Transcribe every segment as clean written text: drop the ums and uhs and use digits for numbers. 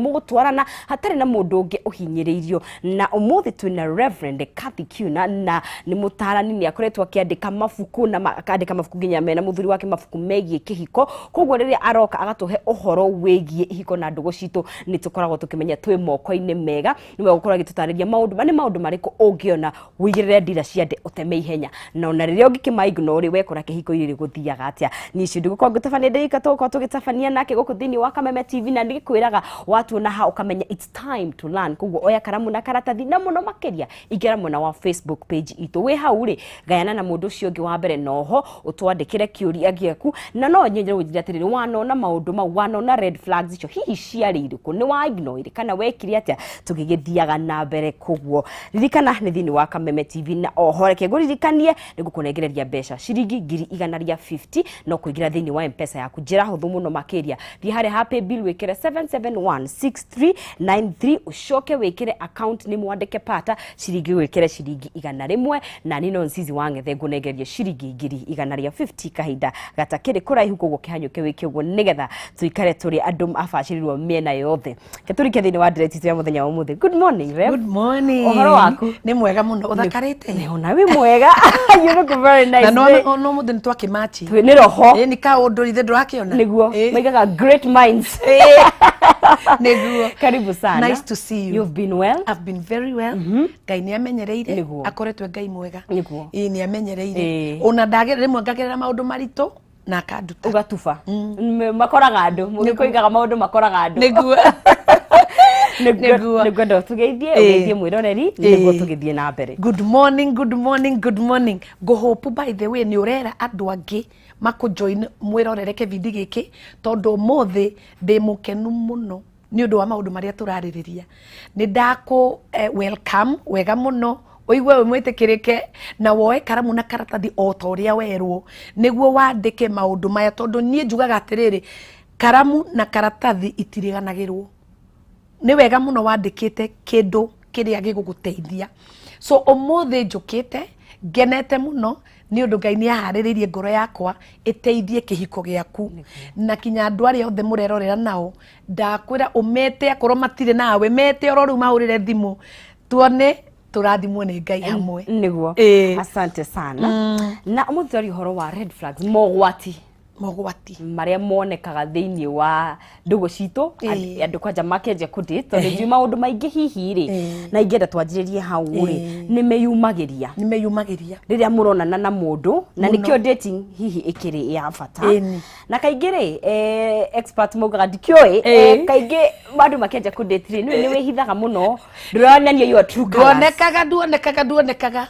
Mũgũtwarana hatarĩ na mũndũ ũngĩ ũhinyĩrĩirio. Na ũmũthĩ twĩna Reverend Kathy Kiuna, na nĩ mũtarani, nĩ akoretwo akĩandĩka mabuku na akandĩka mabuku nginya mena mũthuri wake, mabuku megiĩ kĩhiko. Koguo rĩrĩa aroka agatũhe ũhoro wĩgiĩ ihiko na ndũgũ citũ, nĩ tũkoragwo tũkĩmenya twĩ moko-inĩ mega. Nĩwe ũgũkorwo agĩtũtarĩria maũndũ nĩ maũndũ marĩkũ ũngĩona wĩigĩrĩre ndira cia ndĩ ũteme ihenya, na ona rĩrĩa ũngĩkĩma ignore wekora kĩhiko-inĩ gũthiaga atĩa. Niĩ icio ndigũkorwo ngĩtabania ndĩrika, tũgũkorwo tũgĩtabania nake gũkũ thĩinĩ wa Kameme TV, na ndigĩkwĩraga watuona ha ũkamenya it's time to learn. Koguo oya karamu na karatathi, na mũno makĩria ingĩra mwena wa Facebook page itũ. Wĩ hau rĩ, gayana na mũndũ ũcio ũngĩ wa mbere, noho ũtwandĩkĩre kĩũria gĩaku. Na no nyende gũnjĩra atĩrĩrĩ, wanona maũndũ mau, wanona red flags icio, hihi ciarĩ irĩkũ? Nĩ wa ignore kana wekire atĩa? Tũgĩgĩthiaga na mbere. Koguo ririkana nĩ thĩinĩ wa Kameme TV, na oho reke ngũririkanie nĩ ngũkũnengereria mbeca ciringi 100,050 no kũingĩra thĩinĩ wa M-Pesa yaku. Njĩra hũthũ mũno makĩria, thiĩ harĩa ha paybill, wĩkĩre 7716393, ũcoke wĩkĩre account nĩ mwandĩke pata ciringi, wĩkĩre ciringi 100, na niĩ no Nzizi wa Ng'ethe ngũnengererie ciringi 100,050 kahinda gatakĩrĩ kũraihu. Koguo kĩhanyũke wĩke ũguo nĩgetha tũikare tũrĩ andũ abacĩrĩrwo mĩena yothe. Ke tũrike thĩinĩ wa ndireti itũ ya mũthenya wa ũmũthĩ. Good morning, Rev. Good morning. Ũhoro waku? Nĩ mwega mũno. Ũthakarĩte? Ona wĩ mwega. You look very nice. Na no mũthĩ nĩ twakĩmachi. Nĩ roho. Ĩ nĩ kaũndũ ithe ndũrakĩona? Nĩguo. Maigaga great minds. Nĩguo. Karibu sana. Nice to see you. You've been well? I've been very well. Ngai nĩ amenyereire. Akoretwo Ngai mwega. Ĩ nĩ amenyereire. Ona ndagera rĩmwe ngagerera maũndũ maritũ na akanduta. Ũgatuba. Makoraga andũ. Mũgĩkũigaga maũndũ makoraga andũ. Nĩguo. Nĩguo. Nĩngwenda ũtũgeithie, ũgeithie mwĩroreri nĩguo tũgĩthiĩ na mbere. Good morning, good morning, good morning. Ngũhope by the way nĩ ũrera andũ angĩ makũjoin mwĩrorere kĩbindi gĩkĩ, tondũ ũmũthĩ ndĩ mũkenu mũno nĩ ũndũ wa maũndũ marĩa tũrarĩrĩria. Nĩ ndakũ welcome wega mũno, ũigue wĩ mwĩtĩkĩrĩke, na woe karamu na karatathi o ta ũrĩa werwo nĩguo wandĩke maũndũ maya, tondũ niĩ njugaga atĩrĩrĩ, karamu na karatathi itiriganagĩrwo. Nĩ wega mũno wandĩkĩte kĩndũ kĩrĩa gĩgũgũteithia. So ũmũthĩ njũkĩte ngenete mũno nĩ ũndũ Ngai nĩ aharĩrĩirie ngoro yakwa ĩteithie kĩhiko gĩaku na kinya andũ arĩa othe mũrerorera nao. Ndakwĩra ũmete, akorwo matirĩ nawe, mete oro rĩu, mahũrĩre thimũ, tuone tũrathimwo nĩ Ngai hamwe. Nĩguo. Asante sana. Na ũmũthĩ twaria ũhoro wa red flags, mogwati Mogwati marĩa monekaga thĩinĩ wa ndũgũ citũ, andũ kwanja makĩanjia kũdate, tondũ njui maũndũ maingĩ hihi rĩ, na ingĩenda twanjĩrĩrie hau rĩ, nĩ meyumagĩria. Nĩ meyumagĩria. Rĩrĩa mũronana na mũndũ, na nĩkĩo dating hihi ĩkĩrĩ ya bata. Na kaingĩ rĩ, expert maugaga, ndikĩũĩ, kaingĩ andũ makĩanjia kũdate rĩ, nĩ wĩhithaga mũno, ndũronania your true colours. Nduonekaga, nduonekaga, nduonekaga.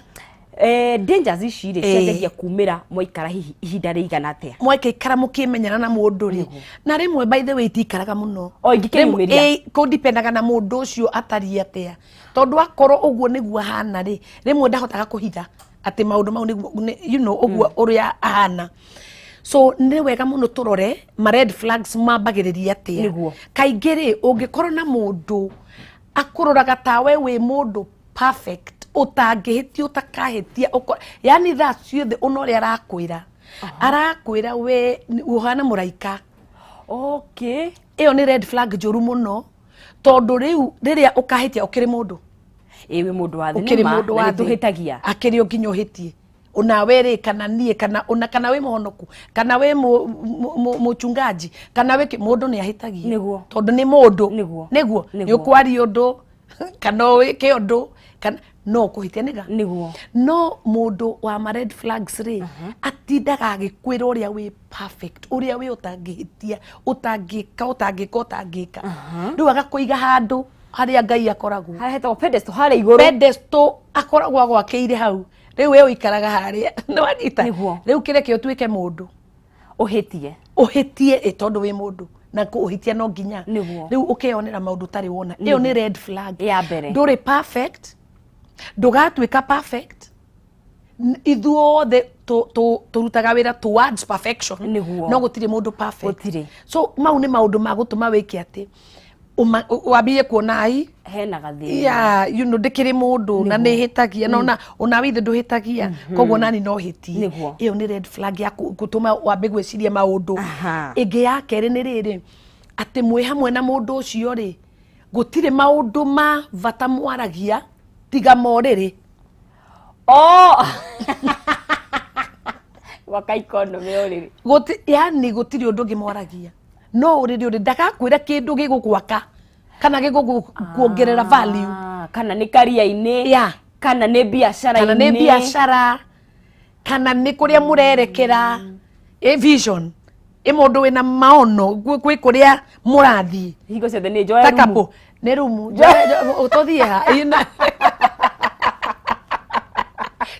Dangers ici rĩ, cianjagia kumĩra mwaikara hihi ihinda rĩigana atĩa? Mwakĩikara mũkĩmenyana na mũndũ rĩ, na rĩmwe by the way itikaraga mũno. O ingĩkĩyumĩria. Kũdipendaga na mũndũ ũcio atariĩ atĩa, tondũ akorwo ũguo nĩguo ahana rĩ, rĩmwe ndahotaga kũhitha atĩ maũndũ mau nĩguo ũguo ũrĩa ahana. So nĩ wega mũno tũrore ma red flags mambagĩrĩria atĩa. Kaingĩ rĩ, ũngĩkorwo na mũndũ akũroraga tawe wĩ mũndũ perfect, ũtangĩhĩtia, ũtakahĩtia, yani thaa ciothe ona ũrĩa arakwĩra, arakwĩra we ũhana mũraika. Ĩyo nĩ red flag njũru mũno, tondũ rĩu rĩrĩa ũkahĩtia, ũkĩrĩ mũndũ. Ĩ, wĩ mũndũ wa thĩ. Ũkĩrĩ nĩ ma, mũndũ na wa nĩ thĩ. tũhĩtagia. Akĩrĩ o nginya ũhĩtie onawe rĩ, kana niĩ, kana ona kana wĩ mũhonoku, kana wĩ mũchungaji, kana wĩ mũndũ nĩ ahĩtagia. Tondũ nĩ mũndũ. Nĩguo. Nĩ ũkwaria ũndũ kana wĩke ũndũ kana no ũkũhĩtia nĩga. No mũndũ wa ma red flags rĩ, atindaga agĩkwĩra ũrĩa wĩ perfect, ũrĩa wĩ ũtangĩhĩtia, ũtangĩka, ũtangĩka, ũtangĩka. Rĩu agakũiga handũ harĩa Ngai akoragwo. Harĩa hetagwo pedestal, harĩa igũrũ. Pedestal akoragwo agwakĩire hau. Rĩu we ũikaraga harĩa nĩ wanyita. Rĩu kĩreke ũtuĩke mũndũ. Ũhĩtie. Ũhĩtie, ĩ tondũ wĩ mũndũ na kũhĩtia no nginya. Rĩu ũkeyonera maũndũ ũtarĩ wona. Ĩyo nĩ red flag ya mbere. Ndũrĩ perfect, ndũgatuĩka perfect. Ithuothe tũrutaga wĩra towards perfection. No gũtirĩ mũndũ perfect. Gũtirĩ. So mau nĩ maũndũ ma gũtũma wĩke atĩ wambie kuona ai hena gathĩna. Yeah, ndĩkĩrĩ mũndũ na nĩ hĩtagia, na ona we ithe ndũhĩtagia, koguo nani no hĩtie. Ĩyo nĩ red flag ya gũtũma wambe gwĩciria maũndũ. Ĩngĩ ya kerĩ nĩ rĩrĩ, atĩ mwĩ hamwe na mũndũ ũcio rĩ, Gũtirĩ maũndũ ma bata mwaragia tiga morĩrĩ. Oh, gwaka economy ũrĩrĩ. Yani gũtirĩ ũndũ ũngĩ mwaragia no ũrĩrĩ. Ũrĩ ndagakwĩra kĩndũ gĩgũgwaka kana gĩgũkuongerera value. Ah, kana nĩ karia-inĩ, kana nĩ biacara-inĩ, kana nĩ biacara, kana nĩ kũrĩa mũrerekera, ĩ vision, ĩ mũndũ wĩna maono gwĩ kũrĩa mũrathiĩ. Hingo ciothe nĩ njoe ta rumu. Couple nĩ rumu. Tũthiĩ ha?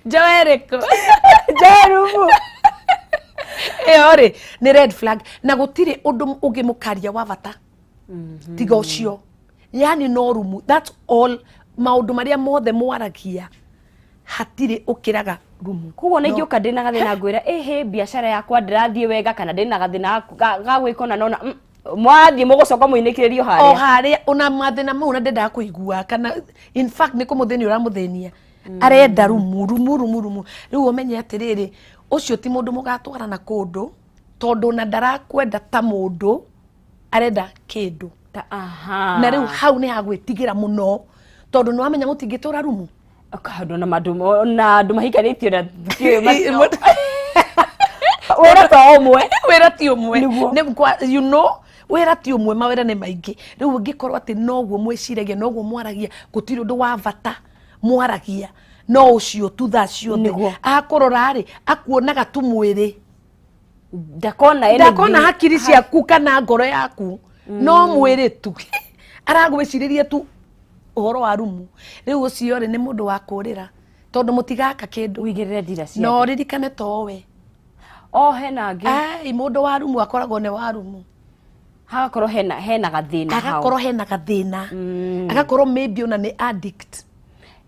Njoe rĩkũ? Njoe rumu. Ĩyo rĩ nĩ red flag, na gũtirĩ ũndũ ũngĩ mũkaria wa bata tiga ũcio, yani no rumu, that's all. Maũndũ marĩa mothe mwaragia hatirĩ ũkĩraga rumu. Koguo na ingĩũka ndĩna gathĩna ngwĩra ĩhĩ biacara yakwa ndĩrathiĩ wega, kana ndĩna gathĩna ga gwĩka ona nona, mwathiĩ mũgũcoka mũinĩkĩrĩrio o harĩa. Harĩa ona mathĩna mau na ndendaga kũigua, kana in fact nĩ kũmũthĩnia ũramũthĩnia, arenda rumu, rumu, rumu, rumu. Rĩu ũmenye atĩrĩrĩ, ũcio ti mũndũ mũgatwarana kũndũ, tondũ ona ndarakwenda ta mũndũ, arenda kĩndũ. Ta aha. Na rĩu hau nĩ hagwĩtigĩra mũno, tondũ nĩ wamenya mũtingĩtũra rumu. Kaũndũ na mandũ na andũ mahikanĩtio na tutiũĩ wĩra to ũmwe. Wĩra ti ũmwe. Nĩguo. Nĩ wĩra ti ũmwe, mawĩra nĩ maingĩ. Rĩu ũngĩkorwo atĩ noguo mwĩciragia, noguo mwaragia, gũtirĩ ũndũ wa bata mwaragia no ũcio tu thaa ciothe. Akũrora rĩ, akuonaga tu mwĩrĩ. Ndakona anything. Ndakona hakiri ciaku kana ngoro yaku, no mwĩrĩ tu aragwĩcirĩria tu ũhoro wa rumu. Rĩu ũcio rĩ nĩ mũndũ wa kũrĩra, tondũ mũtigaka kĩndũ. Wĩigĩrĩre ndira cia No ririkane towe. O hena angĩ. Ai, mũndũ wa rumu akoragwo nĩ wa rumu. Hagakorwo hena gathĩna hau. Agakorwo hena gathĩna, agakorwo maybe ona nĩ addict.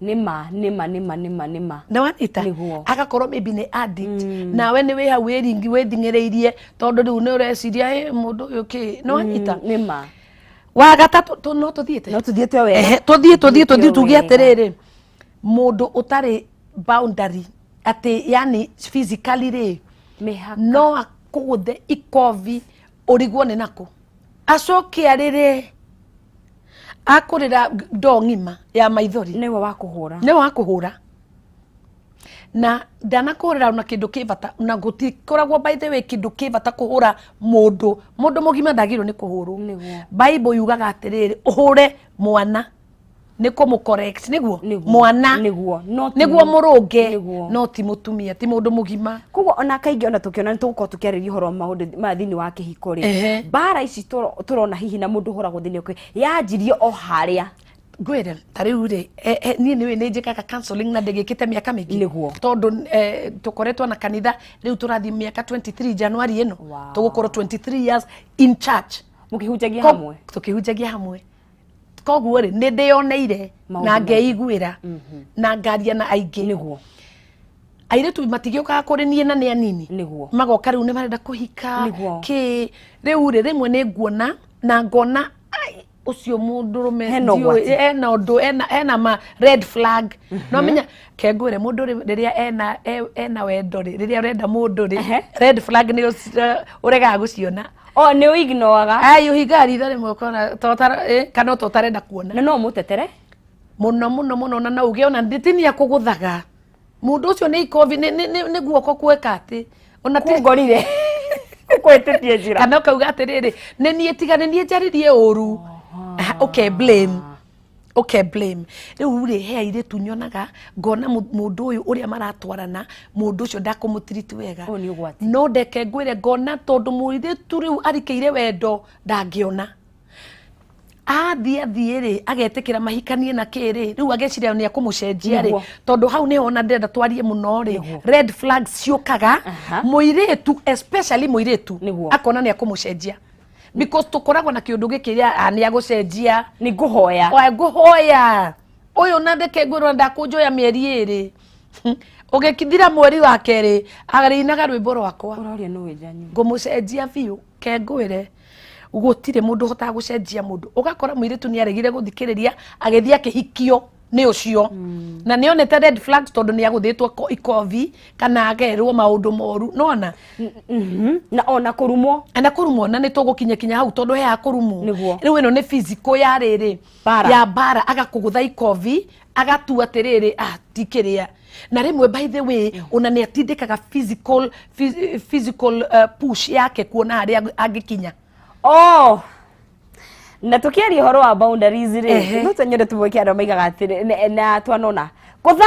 Nĩma, nĩma, nĩma, nĩma, nĩma. Nĩ wanyita? Nĩguo. Agakorwo maybe nĩ addict, nawe nĩ wĩ hau wĩringi wĩthing'ĩrĩirie, tondũ rĩu nĩ ũreciria, "Ĩ, mũndũ ũyũ kĩ?" Nĩ wanyita? Nĩma. Wa gatatũ no tũthiĩte. No tũthiĩte o wega. Ehe, tũthiĩ Tũthiĩte o tuge wega. atĩrĩrĩ, mũndũ ũtarĩ boundary, atĩ yani physically rĩ, mĩhaka, no akũgũthe ikobi ũrigwo nĩ nakũ, acoke arĩre, akũrĩra ndoo ng'ima ya maithori. Nĩwe wa kũhũra. Nĩwe wa kũhũra, na ndanakũhũrĩra ona kĩndũ kĩ bata, na gũtikoragwo, by the way, kĩndũ kĩ bata kũhũra mũndũ. Mũndũ mũgima ndagĩrĩirwo nĩ kũhũrwo. Bible yugaga atĩrĩrĩ, ũhũre mwana nĩ kũmũ correct, nĩguo? Mwana. Nĩguo, no ti nĩguo mũrũnge. Nĩguo. No ti mũtumia, ti mũndũ mũgima. Koguo ona kaingĩ ona tũkĩona nĩ tũgũkorwo tũkĩarĩria ũhoro wa maũndũ maya thĩinĩ wa kĩhiko rĩ, mbara ici tũrona hihi na mũndũ ũhũragwo thĩinĩ wa kĩhiko yanjirie o harĩa. Ngwĩre ta rĩu rĩ, niĩ nĩũĩ nĩ njĩkaga counseling na ndĩgĩkĩte mĩaka mĩingĩ. Tondũ tũkoretwo na kanitha rĩu tũrathiĩ mĩaka 23 January ĩno. Tũgũkorwo 23 years in church. Mũkĩhunjagia hamwe. Tũkĩhunjagia hamwe. Koguo rĩ, nĩ ndĩyoneire maũndũ na maingĩ. Ngeiguĩra na ngaria na aingĩ. Airĩtu matigĩũkaga kũrĩ niĩ na nĩ anini. Magoka rĩu nĩ marenda kũhika. Kĩ rĩu rĩ, rĩmwe nĩ nguona na ngona, ai, ũcio mũndũrũme hena ndiũĩ, ũgwati. Ena ũndũ, ena ma red flag. No menya ke ngwĩre, mũndũ rĩrĩa ena wendo rĩ, rĩrĩa ũrenda mũndũ rĩ, red flag nĩ ũregaga gũciona. O nĩ ũignoaga. Ai, ũhingaga ritho rĩmwe ũkona kana to ũtarenda kuona. Na no mũtetere. Mũno mũno mũno, na no uge ona nditinia kũgũthaga mũndũ ũcio nĩ ikobi, nĩ guoko kweka atĩ ona kũngorire kwĩtĩtie njĩra. Kana ũkauga atĩrĩrĩ, nĩ niĩ, tiga nĩ niĩ njaririe ũru. Okay, blame, okay, blame. Rĩu rĩ, he airĩtu nyonaga ngona mũndũ ũyũ ũrĩa maratwarana, mũndũ ũcio ndakũmũtiriti wega. Ũyũ nĩ ũgwati. No ndeke ngwĩre, ngona tondũ mũirĩtu rĩu arikĩire wendo, ndangĩona athiĩ athiĩ rĩ, agetĩkĩra mahikanie na kĩ rĩ, rĩu ageciria nĩ ekũmũcenjia rĩ. Tondũ hau nĩho ona ndĩrenda twarie mũno rĩ. Red flags ciũkaga mũirĩtu, especially mũirĩtu akona nĩ ekũmũcenjia, because tũkoragwo na kĩũndũ gĩkĩ gĩa, "Ah, nĩ agũcenjia." Nĩ ngũhoya. Oya, ngũhoya ũyũ na ndeke ngwĩrwo ndakũnjoya mĩeri 2, ũgĩkithira mweri wa kerĩ arĩinaga rwĩmbo rwakwa. Ũroria nũ wĩnjanyu. Ngũmũcenjia biũ. Ke ngwĩre, gũtirĩ mũndũ ũhotaga gũcenjia mũndũ. Ũgakora mũirĩtu nĩ aregire gũthikĩrĩria, agĩthiĩ akĩhikio. Nĩ ũcio na nĩ onete red flags, tondũ nĩ agũthĩtwo ikobi kana akerwo maũndũ moru, nona. Na ona kũrumwo. Na kũrumwo, na nĩ tũgũkinya kinya hau, tondũ he kũrumwo. Rĩu ĩno nĩ physical ya rĩrĩ. Bara. Ya bara, agakũgũtha ikobi, agatua atĩrĩrĩ, ah, ti kĩrĩa. Na rĩmwe, by the way, ona nĩ atindĩkaga physical push yake kuona harĩa angĩkinya. Oh, na tukiaria ũhoro wa boundaries rĩ, no tũnyende tũmwĩke andũ maigaga atĩrĩ na twanona kũtha.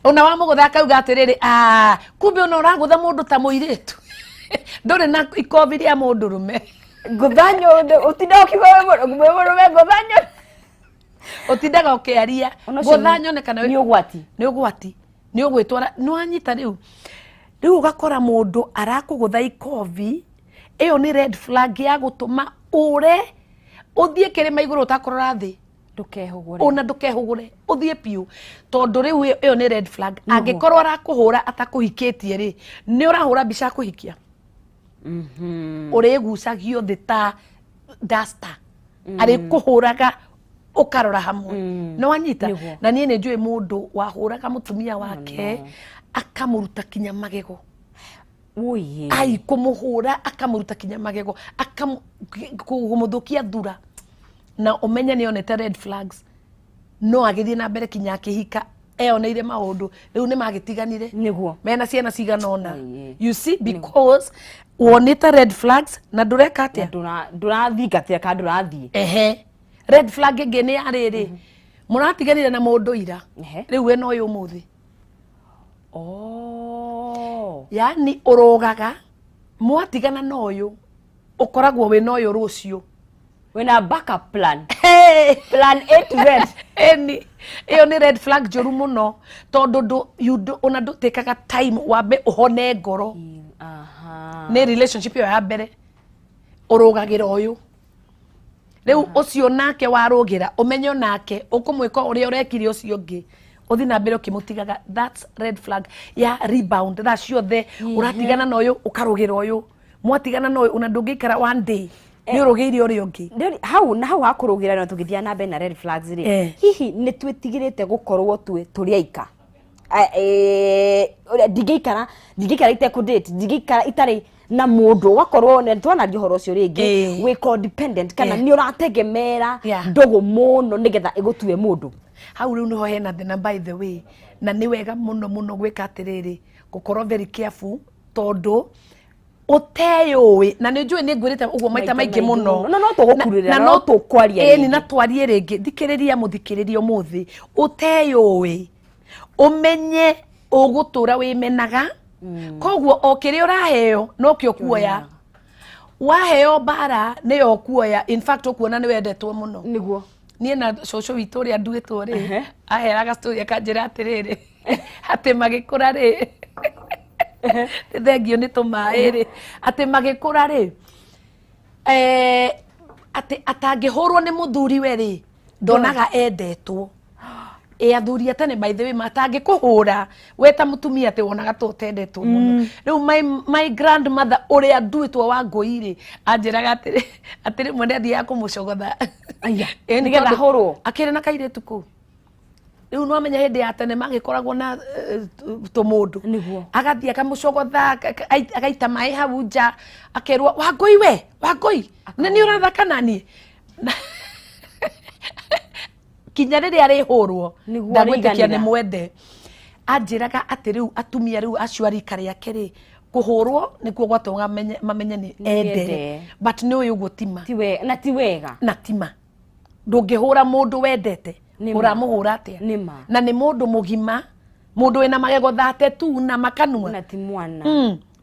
Ona wamũgũtha akauga atĩrĩrĩ, "Ah, kumbe ona ũragũtha mũndũ ta mũirĩtu, ndũrĩ na ikobi rĩa mũndũrũme." Ngũtha nyũndũ, ũtinda ũkiuga wĩ mũrũme, ngũtha nyũndũ. Ũtindaga ũkĩaria. Ona ũcio ngũtha nyone kana nĩ ũgwati. Nĩ ũgwati, nĩ ũgwĩtwara, nĩ wanyita. Rĩu ũgakora mũndũ arakũgũtha ikobi, ĩyo nĩ red flag ya gũtũma ũre ũthiĩ kĩrĩma igũrũ ũtakũrora thĩ. Ndũkehũgũre. Ona ndũkehũgũre, ũthiĩ biũ, tondũ rĩu ĩyo nĩ red flag. Angĩkorwo arakũhũra atakũhikĩtie rĩ, nĩ ũrahũra mbica akũhikia, ũrĩgucagio thĩ ta duster, arĩkũhũraga ũkarora hamwe, nĩ wanyita. Na niĩ nĩ njũĩ mũndũ wahũraga mũtumia wake akamũruta kinya magego. Ũiye. Ai, kũmũhũra akamũruta kinya magego, kũmũthũkia thura, na ũmenye nĩ onete red flags, no agĩthiĩ na mbere kinya akĩhika, eyoneire maũndũ, rĩu nĩ magĩtiganire. Mena ciana cigana ũna. You see, because wonete red flags na ndũreka atĩa? Ndũrathingatĩra kana ndũrathiĩ. Ehe, red flag ĩngĩ nĩ ya rĩrĩ, mũratiganire na mũndũ ira, rĩu we no ũyũ ũmũthĩ. Oh. Yani ũrũgaga mwatigana na ũyũ, ũkoragwo wĩna ũyũ rũciũ. Wĩna backup plan. Hey! Plan A to Z. Eni ĩyo nĩ red flag njũru mũno, tondũ ndũ you do, ona ndũtĩkaga time wambe ũhone ngoro. Nĩ relationship ĩyo ya mbere ũrũgagĩra ũyũ, rĩu ũcio nake warũgĩra, ũmenye onake ũkũmwĩka ũrĩa ũrekire ũcio ũngĩ, ũthiĩ na mbere ũkĩmũtigaga. That's red flag ya rebound. Thaa ciothe ũratigana na ũyũ, ũkarũgĩra ũyũ, mwatigana na ũyũ, ona ndũngĩikara one day, nĩ ũrũgĩire ũrĩa ũngĩ. Hau na hau hakũrũgĩra, na tũgĩthiĩ na mbere na red flags rĩ, hihi nĩ twĩtigĩrĩte gũkorwo twĩ tũrĩ aika? Ũrĩa ndingĩikara itekũ-date, ndingĩikara itarĩ na mũndũ, ũgakorwo nĩ twanaria ũhoro ũcio rĩngĩ, wĩ codependent kana nĩ ũrategemera ndũgũ mũno nĩgetha ĩgũtue mũndũ. Hau rĩu nĩho hena thĩna, by the way, na nĩ wega mũno mũno gwĩka atĩrĩrĩ, gũkorwo very careful, tondũ ũteyũĩ, na nĩ njũĩ nĩ ngwĩrĩte ũguo maita Maita maingĩ maingĩ mũno. mũno. Na no tũgũkururĩra, Na no tũkwaria ĩni rĩngĩ. Na twarie rĩngĩ. Thikĩrĩria, mũthikĩrĩria, ũmũthĩ ũteyũĩ, ũmenye ũgũtũra wĩmenaga, koguo o kĩrĩa ũraheo nokĩo kuoya. Waheo mbara nĩyo kuoya, in fact ũkuona nĩ wendetwo mũno. Niĩ na cũcũ witũ ũrĩa nduĩtwo rĩ, aheraga story akanjĩra atĩrĩrĩ, atĩ magĩkũra rĩ, nĩ thengio nĩ tũmaĩ rĩ, atĩ magĩkũra rĩ, atĩ atangĩhũrwo nĩ mũthuri we rĩ, ndonaga endetwo. Ĩ athuri a tene, by the way, matangĩkũhũra we ta mũtumia, atĩ wonaga ta ũtendetwo mũno. Rĩu my grandmother ũrĩa nduĩtwo wa ngũi rĩ, anjĩraga atĩrĩ, atĩ rĩmwe nĩ athiaga kũmũcogotha. Aya, Ĩni, nĩgetha tondũ ahũrwo. Akĩrĩ na kairĩtu kũu. Rĩu nĩwamenya hĩndĩ ya tene magĩkoragwo na tũmũndũ. Agathiĩ akamũcogotha, agaita maĩ hau nja, akerwo, "Wangũi, we Wangũi, nĩ nĩ ũrathaka naniĩ." Kinya rĩrĩa arĩhũrwo ndagwĩtĩkia nĩ arĩiganĩra. Mwende anjĩraga atĩ rĩu atumia rĩu acio a rika rĩake rĩ, kũhũrwo nĩkuo gwatũmaga mamenye nĩ ende. Ende. But nĩ ũyũ ũguo tima. Na ti wega. Na tima, ndũngĩhũra mũndũ wendete. Nĩ ma. Ũramũhũra atĩa? Nĩ ma. Na nĩ mũndũ mũgima, mũndũ wĩna magego thate tu na makanua. Na ti mwana.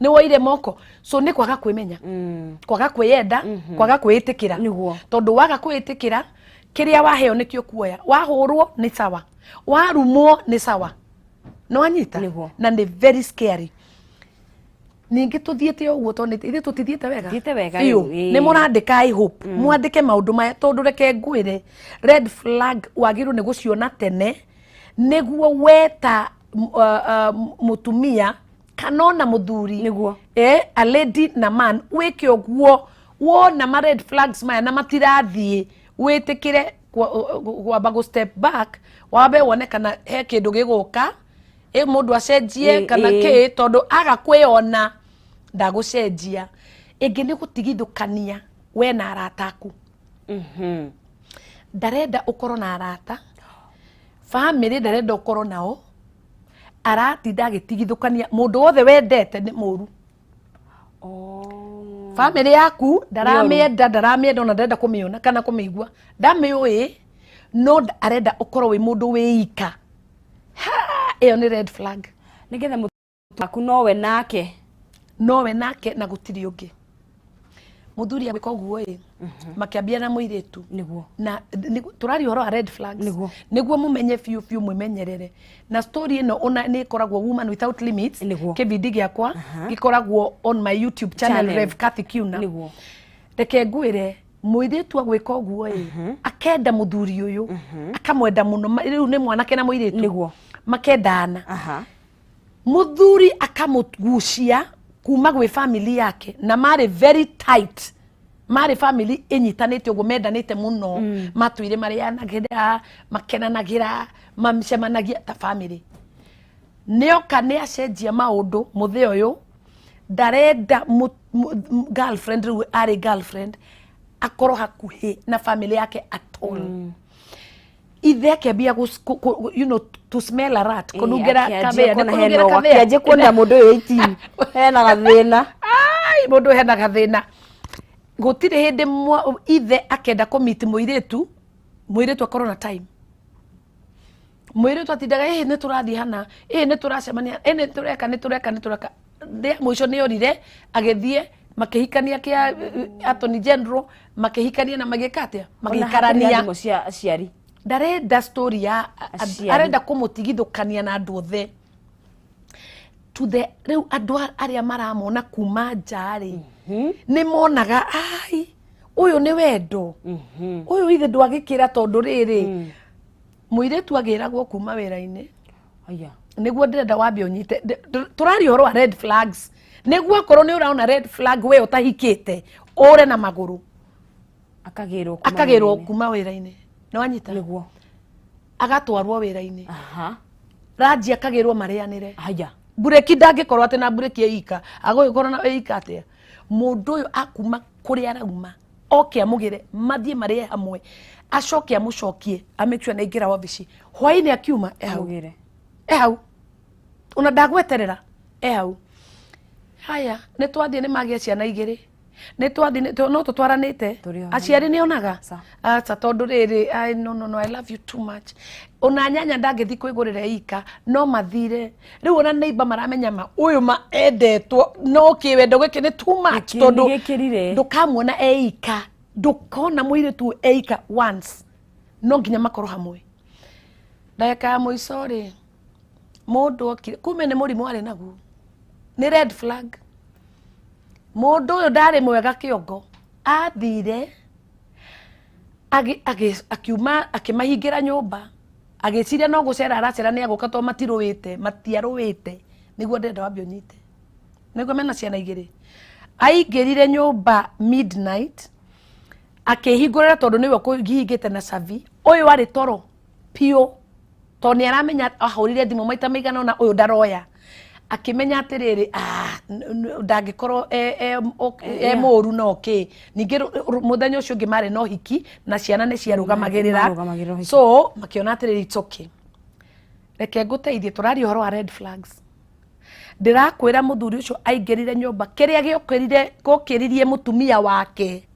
Nĩ woire moko, so nĩ kwaga kwĩmenya, kwaga kwĩyenda, kwaga kwĩĩtĩkĩra. Tondũ waga kwĩĩtĩkĩra, kĩrĩa waheo nĩkĩo kuoya. Wahũrwo nĩ sawa, warumwo nĩ sawa, nĩ wanyita. Na nĩ very scary. Ningĩ tũthiĩte ũguo, tondũ ithuĩ tũtithiĩte wega. Thiĩte wega biũ. Rĩu, ĩĩ. Nĩ mũrandĩka, I hope mwandĩke maũndũ maya, tondũ reke ngwĩre, red flag wagĩrĩirwo nĩ gũciona tene, nĩguo weta mũtumia kana ona mũthuri. A lady na man, wĩke ũguo, wona ma red flags maya na matirathiĩ, wĩtĩkĩre Kwamba gũ step back, wambe wone kana he kĩndũ gĩgũka, ĩ mũndũ acenjie kana kĩ, tondũ aga kwĩona ndagũcenjia. Ĩngĩ nĩ gũtigithũkania we na arata aku. Ndarenda ũkorwo na arata, family ndarenda ũkorwo nao, aratinda agĩtigithũkania mũndũ wothe wendete nĩ mũru. Family yaku ndaramĩenda, ndaramĩenda, ona ndarenda kũmĩona kana kũmĩigua, ndamĩũĩ, no arenda ũkorwo wĩ mũndũ wĩika. Ha, ĩyo nĩ red flag. Nĩgetha mũtu waku nowe nake. Nowe nake na gũtirĩ ũngĩ. Mũthuri agwĩka ũguo ĩ, makĩambia na mũirĩtu. Na tũraria ũhoro wa red flags. Nĩguo mũmenye biũ biũ, mwĩmenyerere na story ĩno. Ona nĩ ĩkoragwo Woman Without Limits. Kĩbindi gĩakwa gĩkoragwo on my YouTube channel, Channel. Rev Kathy Kiuna. Reke ngwĩre, mũirĩtu agwĩka ũguo ĩ, akenda mũthuri ũyũ, akamwenda mũno. Rĩu nĩ mwanake na mũirĩtu. Makendana. Mũthuri akamũgucia kuma gwĩ family yake, na marĩ very tight, marĩ family ĩnyitanĩte ũguo, mendanĩte mũno, matũire marĩanagĩra, makenanagĩra, macemanagia ta family. Nĩoka nĩ acenjia maũndũ. Mũthĩ ũyũ ndarenda girlfriend, rĩu arĩ girlfriend, akorwo hakuhĩ na family yake at all. Ithe akĩambia to smell a rat, kũnungĩra Akĩanjia kabea. kuona Nĩ hena kũnungĩra ũgwati. kabea. Akĩanjia kuona mũndũ ũyũ 18 hena gathĩna. Ai, mũndũ hena gathĩna. Gũtirĩ hĩndĩ ithe akenda kũmiti mũirĩtu, mũirĩtu akorwo na time. Mũirĩtu atindaga, ĩ nĩ tũrathiĩ hana, ĩ nĩ tũracemania, ĩ nĩ tũreka, nĩ tũreka, nĩ tũreka. Rĩa mũico nĩ orire, agĩthiĩ makĩhikania kĩa Attorney General, makĩhikania na magĩka atĩa? Ona hatirĩ Magĩikarania. Thimũ cia aciari. Ndarenda story ya Aciari. Arenda kũmũtigithũkania na andũ othe to the rĩu andũ arĩa maramona kuma nja rĩ, nĩ monaga, ai, ũyũ nĩ wendo ũyũ, ithe ndwagĩkĩra, tondũ rĩrĩ, mũirĩtu agĩragwo kuma wĩra-inĩ. Aya. Nĩguo ndĩrenda wambe ũnyite. Tũraria ũhoro wa red flags, nĩguo akorwo nĩ ũraona red flag we ũtahikĩte, ũre na magũrũ. Akagĩrwo kuma Akagĩrwo wĩra-inĩ. kuma wĩra-inĩ, nĩ wanyita? Nĩguo. Agatwarwo wĩra-inĩ. Ranji akagĩrwo marĩanĩre. Haya. Mburĩki ndangĩkorwo atĩ na mburĩki ĩika, agũgĩkorwo na ĩika atĩa? Mũndũ ũyũ akuma kũrĩa arauma, oke amũgĩre, mathiĩ marĩe hamwe, acoke amũcokie, amake sure nĩ aingĩra wabici hwainĩ, akiuma e hau. Amũgĩre. E hau, ona ndagweterera, e hau. Haya, nĩ twathiĩ, nĩ magĩa ciana igĩrĩ, nĩ twathiĩ no tũtwaranĩte. Tũrĩ o Aciari nĩ onaga. Sa. Aca, tondũ rĩrĩ, ai, no, no, no, I love you too much. Ona nyanya ndangĩthi kwĩgũrĩra ika, no mathire rĩu ona neighbor maramenya ma ũyũ ma endetwo, no kĩwendo gĩkĩ nĩ too much. Gĩkĩ Tondũ nĩ gĩkĩrire. ndũkamuona eika, ndũkona mũirĩtu eika once, no nginya makorwo hamwe. Ndagĩka ya mũico rĩ, mũndũ okire kumbe nĩ mũrimũ arĩ naguo, nĩ red flag. Mũndũ ũyũ ndarĩ mwega kĩongo, athire akiuma, akĩmahingĩra nyũmba, agĩciria no gũcera aracera, nĩ agũka, tondũ matirũĩte, matiarũĩte. Nĩguo ndĩrenda wambe ũnyite, nĩguo mena ciana igĩrĩ. Aingĩrire nyũmba midnight, akĩhingũrĩra, tondũ nĩwe ũkũhingĩte na cabi. Ũyũ arĩ toro piũ, tondũ nĩ aramenya ahũrire thimũ maita maigana ũna, ũyũ ndaroya. Akĩmenya atĩrĩrĩ, ah, ndangĩkorwo e mũru no kĩ. Ningĩ mũthenya ũcio ũngĩ marĩ na ũhiki na ciana nĩ ciarũgamagĩrĩra. Marũgamagĩrĩra ũhiki. So makĩona atĩrĩrĩ, it's okay, reke ngũteithie. Tũraria ũhoro wa red flags. Ndĩrakwĩra, mũthuri ũcio aingĩrire nyũmba, kĩrĩa gĩokĩrire gũkĩririe mũtumia wake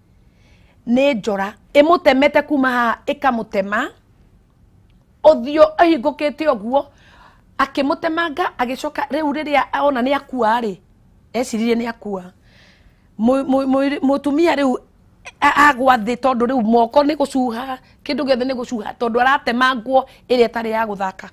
nĩ njora ĩmũtemete kuma haha, ĩkamũtema ũthiũ ahingũkĩte ũguo, akĩmũtemanga, agĩcoka rĩu rĩrĩa ona nĩ akua rĩ, eciririe nĩ akua. Mũtumia rĩu agwa thĩ, tondũ rĩu moko nĩ gũcuha, kĩndũ gĩothe nĩ gũcuha, tondũ aratemangwo ĩrĩa ĩtarĩ ya gũthaka.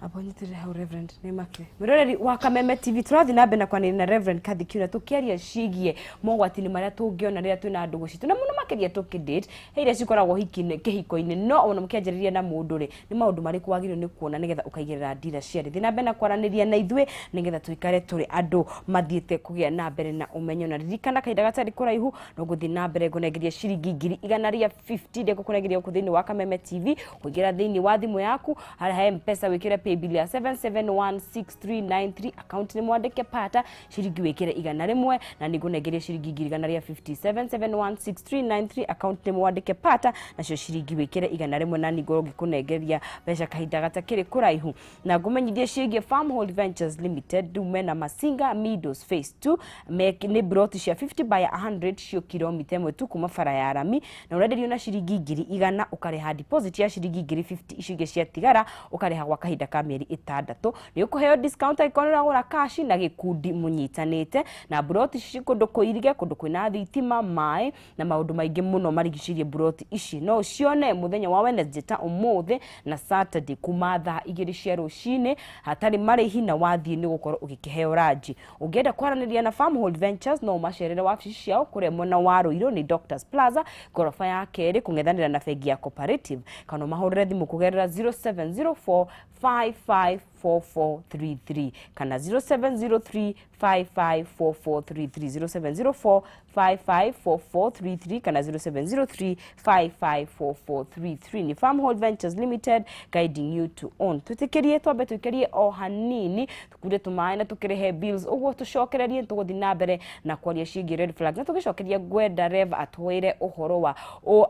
Abonyitire hau Reverend nĩ make. Mwĩroreri wa Kameme TV tũrathiĩ na mbere na kwanĩrĩria na Reverend Kathy Kiuna tũkĩaria ciĩgiĩ mogwati-inĩ marĩa tũngĩona rĩrĩa twĩna ndũgũ citũ na mũno makĩria tũkĩdate he iria cikoragwo kĩhiko-inĩ no ona mũkĩanjĩrĩria na mũndũ rĩ nĩ maũndũ marĩkũ wagĩrĩirwo nĩ kuona nĩgetha ũkaigĩrĩra ndira ciarĩ. Thiĩ na mbere na kwaranĩria na ithuĩ nĩgetha tũikare tũrĩ andũ mathiĩte kũgĩa na mbere na ũmenyo na ririkana kahinda gatarĩ kũraihu no gũthiĩ na mbere ngũnengeria ciringi 150 iria ngũkũnengeria gũkũ thĩinĩ wa Kameme TV kũingĩra thĩinĩ wa thimũ yaku harĩa he M-Pesa wĩkĩre paybill ya 7716393 account nĩ mwandĩke pata ciringi wĩkĩre 100 na nĩngũnengeria ciringi 150 7716393 account nĩ mwandĩke pata nacio ciringi wĩkĩre 100 na nĩngũrwo ngĩkũnengeria mbeca kahinda gatakĩrĩ kũraihu na ngũmenyithie ciĩgiĩ Farmhold Ventures Limited rĩu mena Masinga Meadows Phase 2 nĩ broti cia 50 by 100 cio kilomita ĩmwe tu kuma bara ya rami na ũrenderio na ciringi 100,000 ũkarĩha deposit ya ciringi 50,000 icio ingĩ ciatigara ũkarĩha gwa kahinda ka mĩeri 6 nĩ ũkũheo discount angĩkorwo nĩ ũragũra cash na gĩkundi mũnyitanĩte na broti ici kũndũ kũirige kũndũ kwĩna thitima maĩ na maũndũ maingĩ mũno marigicĩirie broti ici no ũcione mũthenya wa Wednesday ta ũmũthĩ na Saturday kuma thaa 2 cia rũcinĩ hatarĩ marĩhi na wathiĩ nĩ gũkorwo ũgĩkĩheo ranji. Ũngĩenda kwaranĩria na Farmhold Ventures no ũmacerere wabici ciao kũrĩa mwena wa Ruiru nĩ Doctors Plaza ngoroba ya kerĩ kũng'ethanĩra na bengi ya Cooperative kana ũmahũrĩre thimũ kũgerera 0704 554433 kana 0703 554433 0704 554433 kana 0703 554433 ni Farmhold Ventures Limited guiding you to own. Twitikirie twambe tuikirie o hanini tukunde tumaĩ na tukĩrĩhe bills ũguo tũcokererie tũgũthiĩ na mbere na kwaria ciĩgiĩ red flags na tũgĩcokeria ngwenda Rev atwĩre ũhoro wa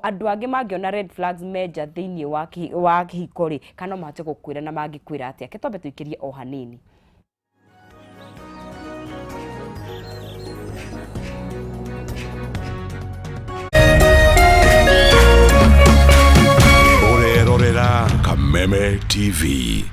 andũ angĩ mangĩona red flags menja thĩinĩ wa kĩhiko rĩ kana no mahote gũkwĩra na mangĩkwĩra atĩa. Ke twambe tuikirie o hanini. Ũrerorera Kameme TV.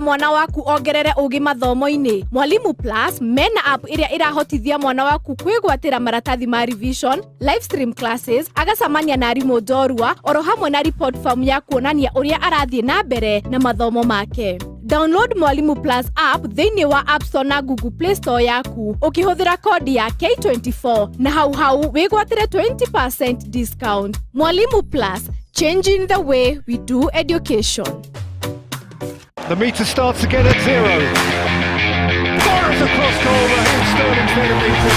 Mwana waku ongerere ugi mathomo-inĩ. Mwalimu Plus mena app ĩrĩa ĩrahotithia mwana waku kwĩgwatĩra maratathi ma revision, live stream classes, agacamania na arimũ njorua oro hamwe na report form ya kuonania ũrĩa arathiĩ na mbere na mathomo make. Download Mwalimu Plus app thĩinĩ wa App Store na Google Play Store yaku ũkĩhũthĩra kodi ya K24 na hau hau wĩgwatĩre 20% discount. Mwalimu Plus, changing the way we do education. The meter starts again at 0. Fires across goal, Raheem Sterling's there to meet it.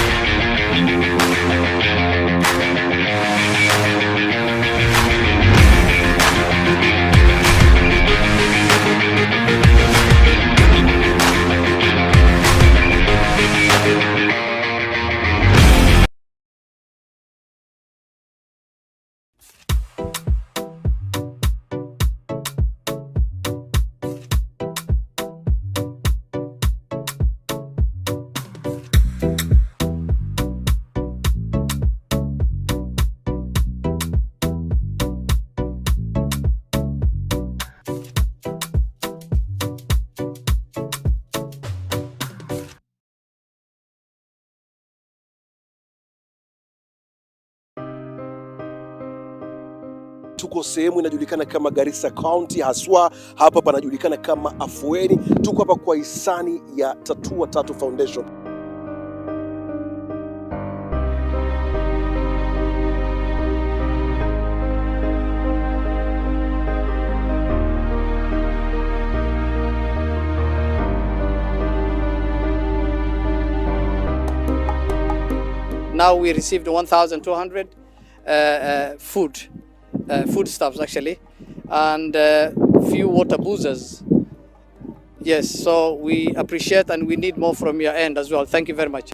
Tuko sehemu inajulikana kama Garissa County, haswa hapa panajulikana kama Afueni. Tuko hapa kwa hisani ya Tatua Tatu Foundation. Now we received 1,200 foodstuffs actually, and few water boozers. Yes, so we appreciate and we need more from your end as well. Thank you very much.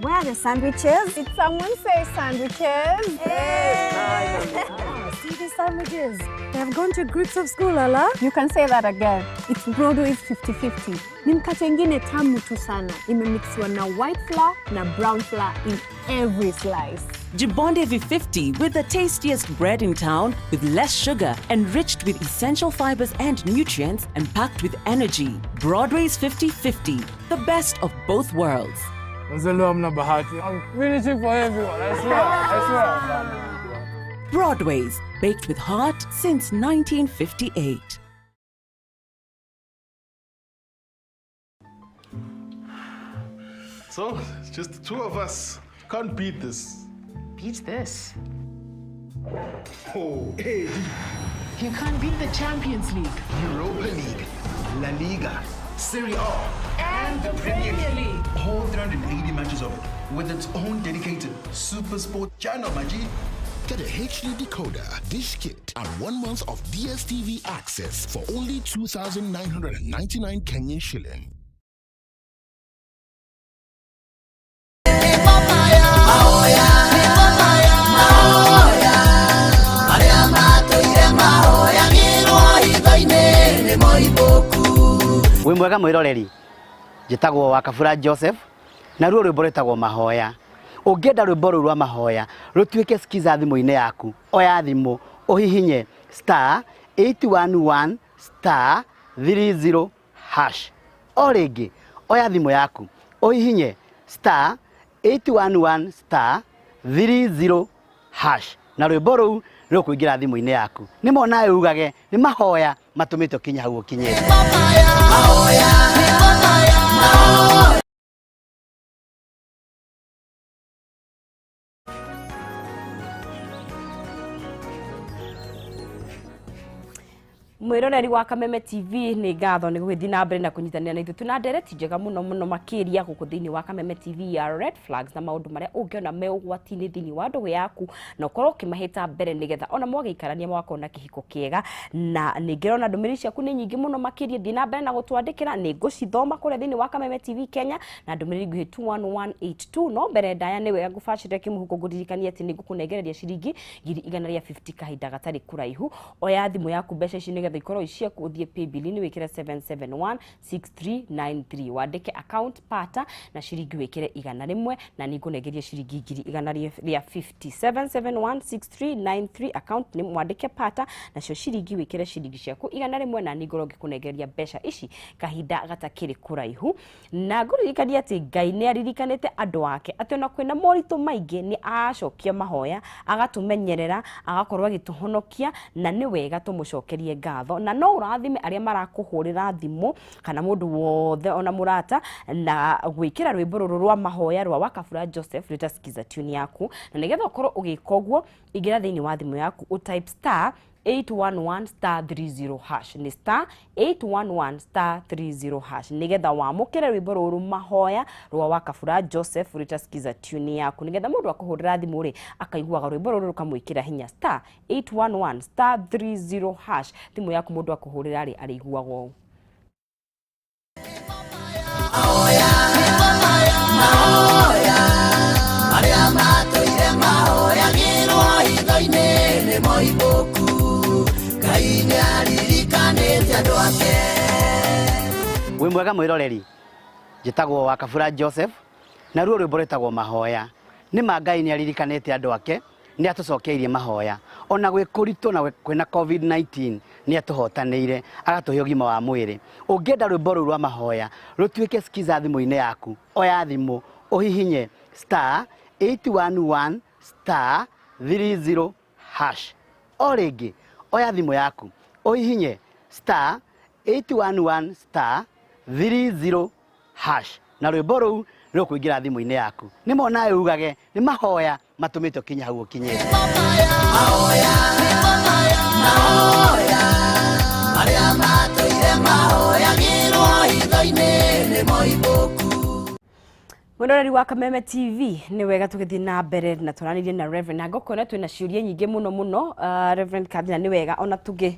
Where are the sandwiches? Did someone say sandwiches? Hey. See these sandwiches? They have gone to groups of school, Ala. You can say that again. It's Broadway's 50-50. Ni mkate ingine tamu tu sana. Imemixiwa na white flour na brown flour in every slice. Jibonde V50 with the tastiest bread in town, with less sugar, enriched with essential fibers and nutrients, and packed with energy. Broadway's 50-50, the best of both worlds. Mzee hamna bahati. I'm finishing for everyone. I swear. I swear. Broadway's, baked with heart since 1958. So, it's just the two of us. Can't beat this. Beat this. Oh, hey. You can't beat the Champions League, Europa League, La Liga, Serie A, and the Premier League. All 380 matches of it with its own dedicated Super Sport channel, my G. Get a HD decoder, dish kit, and 1 month of DSTV access for only 2,999 Kenyan shilling. Arĩa matũire mahoyagĩrwo hitho-inĩ nĩ moimbũku. Wĩ mwega mwĩroreri, njĩtagwo Wakabura Joseph, naruo rwĩmbo rwĩtagwo Mahoya. Ũngĩenda rwĩmbo rũu rwa Mahoya rũtuĩke skiza thimũ-inĩ yaku, oya thimũ ũhihinye *811*30#. O rĩngĩ, oya thimũ yaku ũhihinye *811*30# na rwĩmbo rũu rũkũingĩra thimũ-inĩ yaku. Nĩ monawe ugage nĩ mahoya matũmĩte ũkinye hau ũkinyĩte. Mahoya. Mwiroreri wa Kameme TV, nĩ ngatho nĩ gũgĩthiĩ na mbere na kũnyitanĩra na ithuĩ. Twĩna ndereti njega mũno mũno makĩria gũkũ thĩinĩ wa Kameme TV ya red flags na maũndũ marĩa ũngĩona me ũgwati-inĩ thĩinĩ wa ndũgũ yaku na ũkorwo ũkĩmahĩta mbere nĩgetha ona mwagĩikarania mũgakorwo na kĩhiko kĩega. Na nĩ ngĩrona ndũmĩrĩri ciaku nĩ nyingĩ mũno makĩria, thiĩ na mbere na gũtwandĩkĩra, nĩ ngũcithoma kũrĩa thĩinĩ wa Kameme TV Kenya na ndũmĩrĩri nguhĩ 21182. No mbere ndaya nĩ wega ngũbacĩrĩre kĩmũhuko, ngũririkanie atĩ nĩ ngũkũnengereria ciringi 100,050 kahinda gatarĩ kũraihu. Oya thimũ yaku, mbeca ici nĩgetha ikorwo i ciaku, ũthiĩ paybill-inĩ wĩkĩre 7716393, wandĩke account pata na ciringi wĩkĩre 100, na nĩ ngũnengeria ciringi 100,050. 7716393, account nĩ mwandĩke pata, nacio ciringi wĩkĩre ciringi ciaku 100, na nĩ ngorwo ngĩkũnengereria mbeca ici kahinda gatakĩrĩ kũraihu. Na ngũririkania atĩ Ngai nĩ aririkanĩte andũ ake atĩ ona kwĩna moritũ maingĩ nĩ acokia mahoya, agatũmenyerera, agakorwo agĩtũhonokia, na nĩ wega tũmũcokerie ngatho. Na no ũrathime arĩa marakũhũrĩra thimũ kana mũndũ wothe ona mũrata na gwĩkĩra rwĩmbo rũrũ rwa Mahoya rwa Wakabura Joseph rĩtasikiza tune yaku. Na nĩgetha ũkorwo ũgĩka ũguo, ingĩra thĩinĩ wa thimũ yaku, ũtype *811*30#, nĩ *811*30# nĩgetha wamũkĩre rwĩmbo rũrũ Mahoya rwa Wakabura Joseph rĩtasikiza tune yaku, nĩgetha mũndũ akũhũrĩra thimũ rĩ, akaiguaga rwĩmbo rũrũ rũkamwĩkĩra hinya. *811*30#, thimũ yaku mũndũ akũhũrĩra rĩ, arĩiguaga ũũ. Mahoya arĩa matũire mahoyagĩrwo hitho-inĩ nĩ moimbũku. Ngai nĩ aririkanĩte andũ ake. Wĩ mwega mwĩroreri, njĩtagwo Wakabura Joseph, naruo rwĩmbo rwĩtagwo Mahoya. Nĩ ma Ngai nĩ aririkanĩte andũ ake, nĩ atũcokeirie mahoya ona gwĩ kũritũ na kwĩna COVID-19, nĩ atũhotanĩire agatũhe ũgima wa mwĩrĩ. Ũngĩenda rwĩmbo rũu rwa Mahoya rũtuĩke skiza thimũ-inĩ yaku, oya thimũ ũhihinye *811*30#. O rĩngĩ, oya thimũ yaku ũhihinye *811*30# na rwĩmbo rũu rũkũingĩra thimũ-inĩ yaku. Nĩ monawe ugage nĩ mahoya matũmĩte ũkinye hau ũkinyĩte. Mahoya arĩa matũire mahoyagĩrwo hitho-inĩ nĩ moimbũku. Mwĩroreri wa Kameme TV, nĩ wega tũgĩthiĩ na mbere na twaranĩrie na Reverend, na ngũkona twĩna ciũria nyingĩ mũno mũno. Reverend Kathina, nĩ wega ona tũngĩ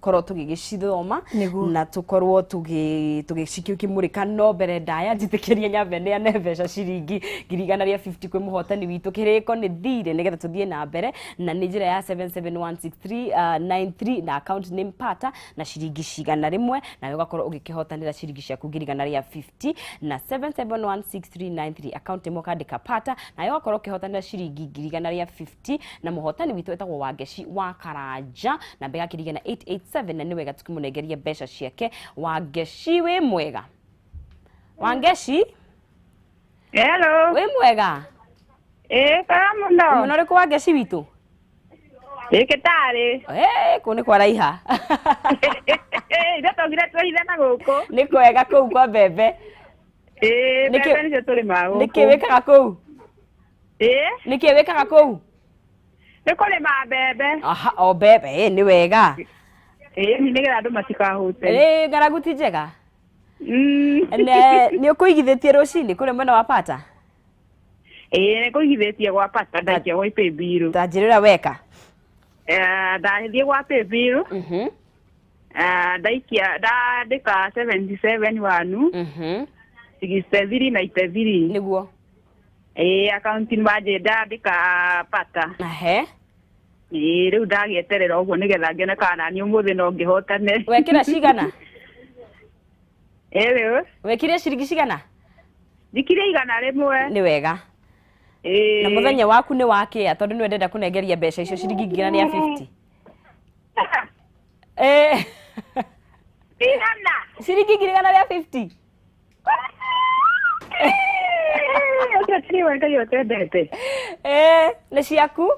Tũgũgĩkorwo tũgĩgĩcithoma Nĩguo. na tũkorwo tũgĩcikĩmũrĩka. No mbere ndaya, njĩtĩkĩrie nyambe neane mbeca ciringi 150,000 kwĩ mũhotani witũ. Kĩrĩko nĩ thirĩ nĩgetha tũthiĩ na mbere, na nĩ njĩra ya 77163 93 na account name Pata na ciringi 100, nawe ũgakorwo ũgĩkĩhotanĩra ciringi ciaku 150,000 na 7716393, account ĩmwe ũkandĩka Pata, nawe ũgakorwo ũkĩhotanĩra ciringi 150,000. Na mũhotani witũ etagwo Wangeci wa Karanja, namba yake na 887, na nĩ wega tukĩmũnengeria mbeca ciake. Wangeci, wĩ mwega? Wangeci? Hello. Wĩ mwega? Ĩĩ, kwega mũno. Mũno ũrĩkũ, Wangeci witũ? Ĩ Kĩtarĩ. Ĩ kũu nĩ kwaraiha. Ithuĩ twaugire twĩhithe na gũkũ. Nĩ kwega kũu kwa mbembe? Ĩĩ, mbembe nĩcio tũrĩmaga gũkũ. Nĩkĩ wĩkaga kũu? Ĩĩ. Nĩkĩ wĩkaga kũu? Nĩ kũrĩma mbembe. Aha, o mbembe. Ĩ nĩ wega. Ĩĩ, nĩgetha andũ matikahũte. Ĩ ng'aragu ti njega. Nĩ ũkũigithĩtie rũcinĩ kũrĩa mwena wa Pata? Ĩĩ, nĩ kũigithĩtie gwa Pata, ndaikia gwa paybill. Ta njĩra ũrĩa weka. Ndathiĩ gwa paybill. Ndaikia, ndandĩka 77 1 63 93. Nĩguo. Ĩĩ, account manjĩ ndandĩka Pata. Ahe. Ĩĩ, rĩu ndagĩeterera ũguo nĩgetha ngĩone kana naniĩ ũmũthĩ no ngĩhotane. Wekĩra cigana? Ĩĩ. Wekire ciringi cigana? Njikirie 100. Nĩ wega. Ĩĩ. Na mũthenya waku nĩ wakĩa, tondũ nĩwe ndenda kũnengeria mbeca icio ciringi 150,000. Ĩĩ. Igana. Ciringi 150,000. Ũcio ti we Ngai ũtwendete. Ĩĩ, nĩ ciaku?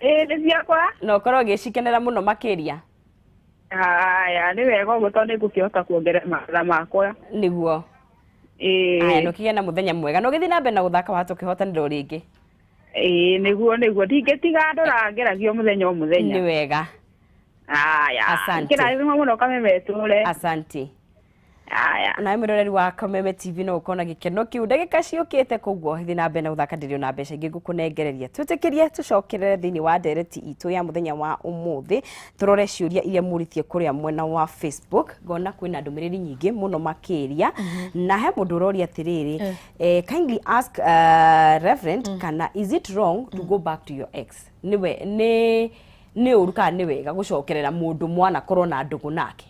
Ĩĩ, nĩ ciakwa. Na ũkorwo ũgĩcikenera mũno makĩria. Haya, nĩ wega ũguo tondũ nĩngũkĩhota kuongerera magetha makwa. Nĩguo. Ĩĩ. Aya, na ũkĩgĩe na mũthenya mwega. Na ũgĩthiĩ na mbere na gũthaka, wahota ũkĩhotanĩra o rĩngĩ. Ĩĩ, nĩguo nĩguo, ndingĩtiga ndũrangeragio mũthenya o mũthenya. Nĩ wega. Haya. Asante. Kĩrathimo mũno Kameme tũre. Asante. Haya. Nawe mwĩroreri wa Kameme TV no ũkorwo na gĩkeno kĩu ndagĩka ciũkĩte, koguo thiĩ na mbere na gũthaka, ndĩrĩ na mbeca ingĩ ngũkũnengereria. Twĩtĩkĩrie tũcokerere thĩinĩ wa ndereti itũ ya mũthenya wa ũmũthĩ, tũrore ciũria iria mũrĩtie kũrĩa mwena wa Facebook. Ngona kwĩna ndũmĩrĩri nyingĩ mũno makĩria, na he mũndũ ũroria atĩrĩrĩ, kindly ask Reverend kana is it wrong to go back to your ex? Nĩwe nĩ ũru kana nĩ wega gũcokerera mũndũ mwanakorwo na ndũgũ nake?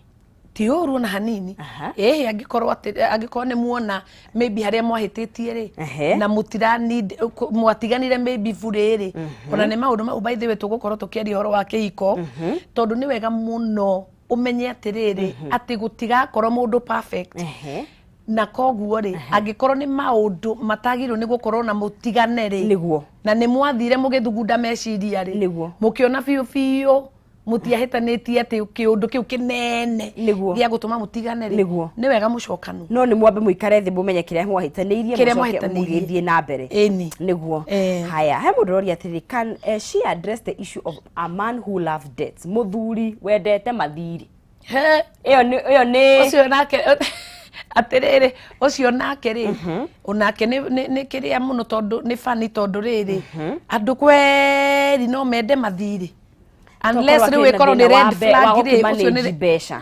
Ti ũru ona hanini. Ĩhĩ, angĩkorwo atĩ angĩkorwo nĩ muona maybe harĩa mwahĩtĩtie rĩ, na mũtira need mwatiganire maybe burĩ rĩ, ona nĩ maũndũ mau, by the way, tũgũkorwo tũkĩaria ũhoro wa kĩhiko, tondũ nĩ wega mũno ũmenye atĩrĩrĩ, atĩ gũtigakorwo mũndũ perfect, na koguo rĩ, angĩkorwo nĩ maũndũ matagĩrĩirwo nĩ gũkorwo na mũtigane rĩ, nĩguo, na nĩ mwathire mũgĩthugunda meciria rĩ, nĩguo, mũkĩona biũ biũ mũtiahĩtanĩtie atĩ kĩũndũ kĩu kĩnene gĩa gũtũma mũtigane rĩ, nĩguo, nĩ wega mũcokanu. No nĩ mwambe mũikare thĩ mũmenye kĩrĩa mwahĩtanĩirie, Kĩrĩa mũcoke mwahĩtanĩirie. mũgĩthiĩ na mbere. Ĩni. Nĩguo. Haya, he mũndũ ũroria atĩrĩ, can she address the issue of a man who loves debts? Mũthuri wendete mathirĩ. Ĩyo nĩ ĩyo nĩ Ũcio nake, atĩrĩrĩ, ũcio nake rĩ, onake nĩ kĩrĩa mũno, tondũ nĩ bani, tondũ rĩrĩ, andũ kweri no mende mathirĩ, unless rĩu ĩkorwo nĩ red flag rĩ, ũcio nĩ mbeca.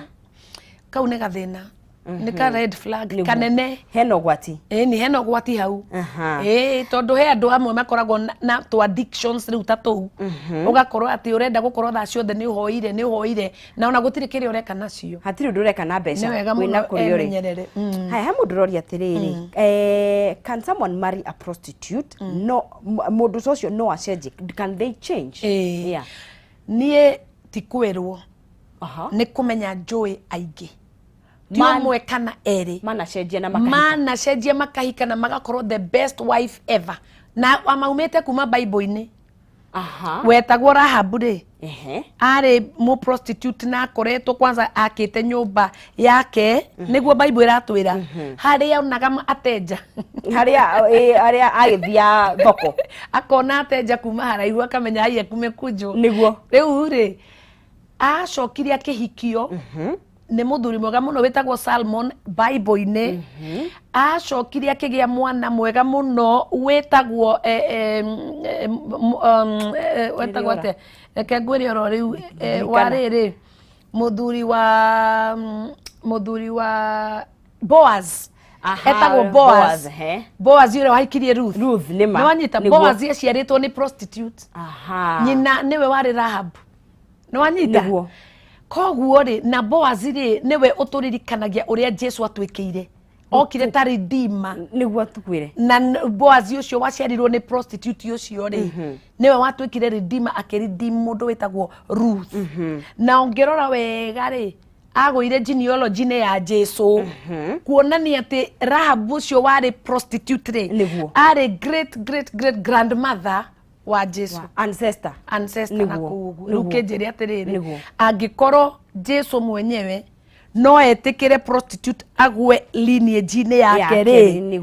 Kau nĩ gathĩna, nĩ ka red flag kanene. Hena ũgwati. Ĩni, hena ũgwati hau. Ĩĩ, tondũ he andũ amwe makoragwo na tũ addictions rĩu ta tũu, ũgakorwo atĩ ũrenda gũkorwo thaa ciothe nĩ ũhoire, nĩ ũhoire, na ona gũtirĩ kĩrĩa ũreka nacio. Hatirĩ ũndũ ũreka na mbeca. Nĩ wega Wĩna mũno kũrĩa ũrĩ. emenyerere. Haya, he mũndũ ũroria atĩrĩrĩ, can someone marry a prostitute? No mũndũ ũcio no acenjie? Can they change? Yeah. Niĩ ti kwĩrwo, nĩ kũmenya njũĩ aingĩ ti ũmwe kana erĩ manacenjia na makahika. Manacenjia makahika na magakorwo the best wife ever, na maumĩte kuma Bible-inĩ. Wetagwo Rahabu rĩ, arĩ mũ prostitute na akoretwo kwanza akĩte nyũmba yake, nĩguo Bible ĩratwĩra, harĩa onaga atenja. Harĩa harĩa agĩthia thoko. Akona atenja kuma haraihu, akamenya haiya kumekujo. Nĩguo. Rĩu rĩ, acokire akĩhikio nĩ mũthuri mwega mũno wĩtagwo Salmon Bible-inĩ. Acokire akĩgĩa mwana mwega mũno wĩtagwo wetagwo atĩa? Reke ngwĩre oro rĩu, warĩrĩ Mũthuri wa Boaz. Aha, Etagwo Boaz. Boaz, he. Boaz ũrĩa wahikirie Ruth. Ruth, nĩma. Nĩwanyita? Nĩguo. Boaz aciarĩtwo nĩ prostitute. Nyina nĩwe warĩ Rahab, nĩwanyita? Nĩguo. Koguo rĩ, na Boaz rĩ, nĩwe ũtũririkanagia ũrĩa Jesu atwĩkĩire, okire ta redeemer. Nĩguo tukwĩre. Na Boaz ũcio waciarirwo nĩ prostitute ũcio rĩ, nĩwe watuĩkire redeemer, akĩredeem mũndũ wĩtagwo Ruth. Na ũngĩrora wega rĩ, agũire genealogy-inĩ ya Jesu, kuonania atĩ Rahab ũcio warĩ prostitute rĩ, arĩ great great great grandmother wa Jesu. Ancestor. Ancestor na kũu ũguo. Rĩu kĩnjĩre atĩrĩrĩ, angĩkorwo Jesu mwenyewe no etĩkĩre prostitute agwe lineage-inĩ yake rĩ,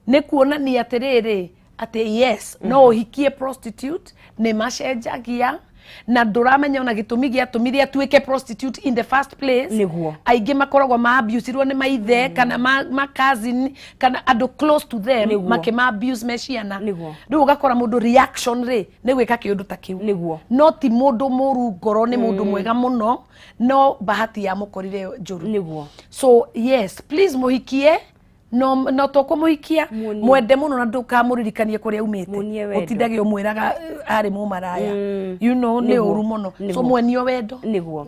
nĩ kuonania atĩrĩrĩ, atĩ yes, no ũhikie prostitute. Nĩ macenjagia, na ndũramenya ona gĩtũmi gĩatũmire atuĩke prostitute in the first place. Aingĩ makoragwo ma-abusirwo nĩ maithe, kana ma cousin, kana andũ close to them, makĩma abuse me ciana. Rĩu ũgakora mũndũ reaction rĩ, nĩ gwĩka kĩũndũ ta kĩu. No ti mũndũ mũru ngoro, nĩ mũndũ mwega mũno, no bahati yamũkorire njũru. So yes, please, mũhikie, no to kũmũhikia, mwende mũno, na ndũkamũririkanie kũrĩa umĩte. Muonie wendo. Ũtindage ũmwĩraga arĩ mũmaraya, nĩ ũru mũno. So mwenio wendo. Nĩguo.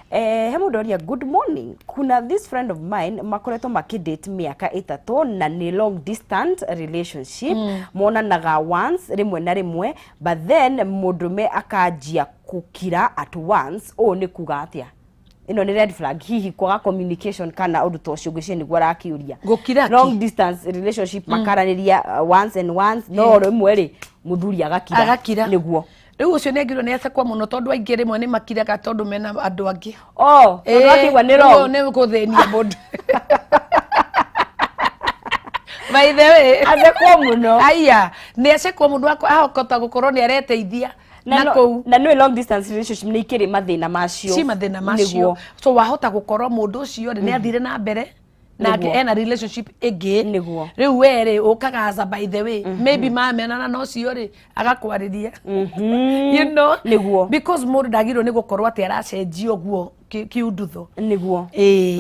He mũndũ oria, "Good morning, kuna this friend of mine makoretwo makĩdate mĩaka 3 na nĩ long distance relationship. Monanaga once rĩmwe na rĩmwe, but then mũndũme akanjia kũkira at once. Ũũ nĩ kuga atĩa? Ĩno nĩ red flag hihi, kwaga communication kana ũndũ ta ũcio?" Ngwĩciria nĩguo arakĩũria. Gũkira kĩ? Long distance relationship, makaranĩria once and once, no rĩmwe rĩ, mũthuri agakira. Agakira. Nĩguo. Rĩu ũcio nĩ angĩrwo nĩ acekwo mũno, tondũ aingĩ rĩmwe nĩ makiraga tondũ mena andũ angĩ. Oh, tondũ akĩigua nĩ wrong. Nĩ gũthĩnia mũndũ, by the way. Acekwo mũno. Aya, nĩ acekwo mũno, ahota gũkorwo nĩ areteithia na kũu. Na nĩ long distance relationship nĩ ikĩrĩ mathĩna macio. Ci mathĩna macio. So wahota gũkorwo mũndũ ũcio rĩ, nĩ athire na mbere nake, ena relationship ĩngĩ. Rĩu we rĩ, ũkaga aca, by the way, maybe mamenana na ũcio rĩ, agakwarĩria, because mũndũ ndagĩrĩirwo nĩ gũkorwo atĩ aracenjia ũguo kiundutho. Nĩguo.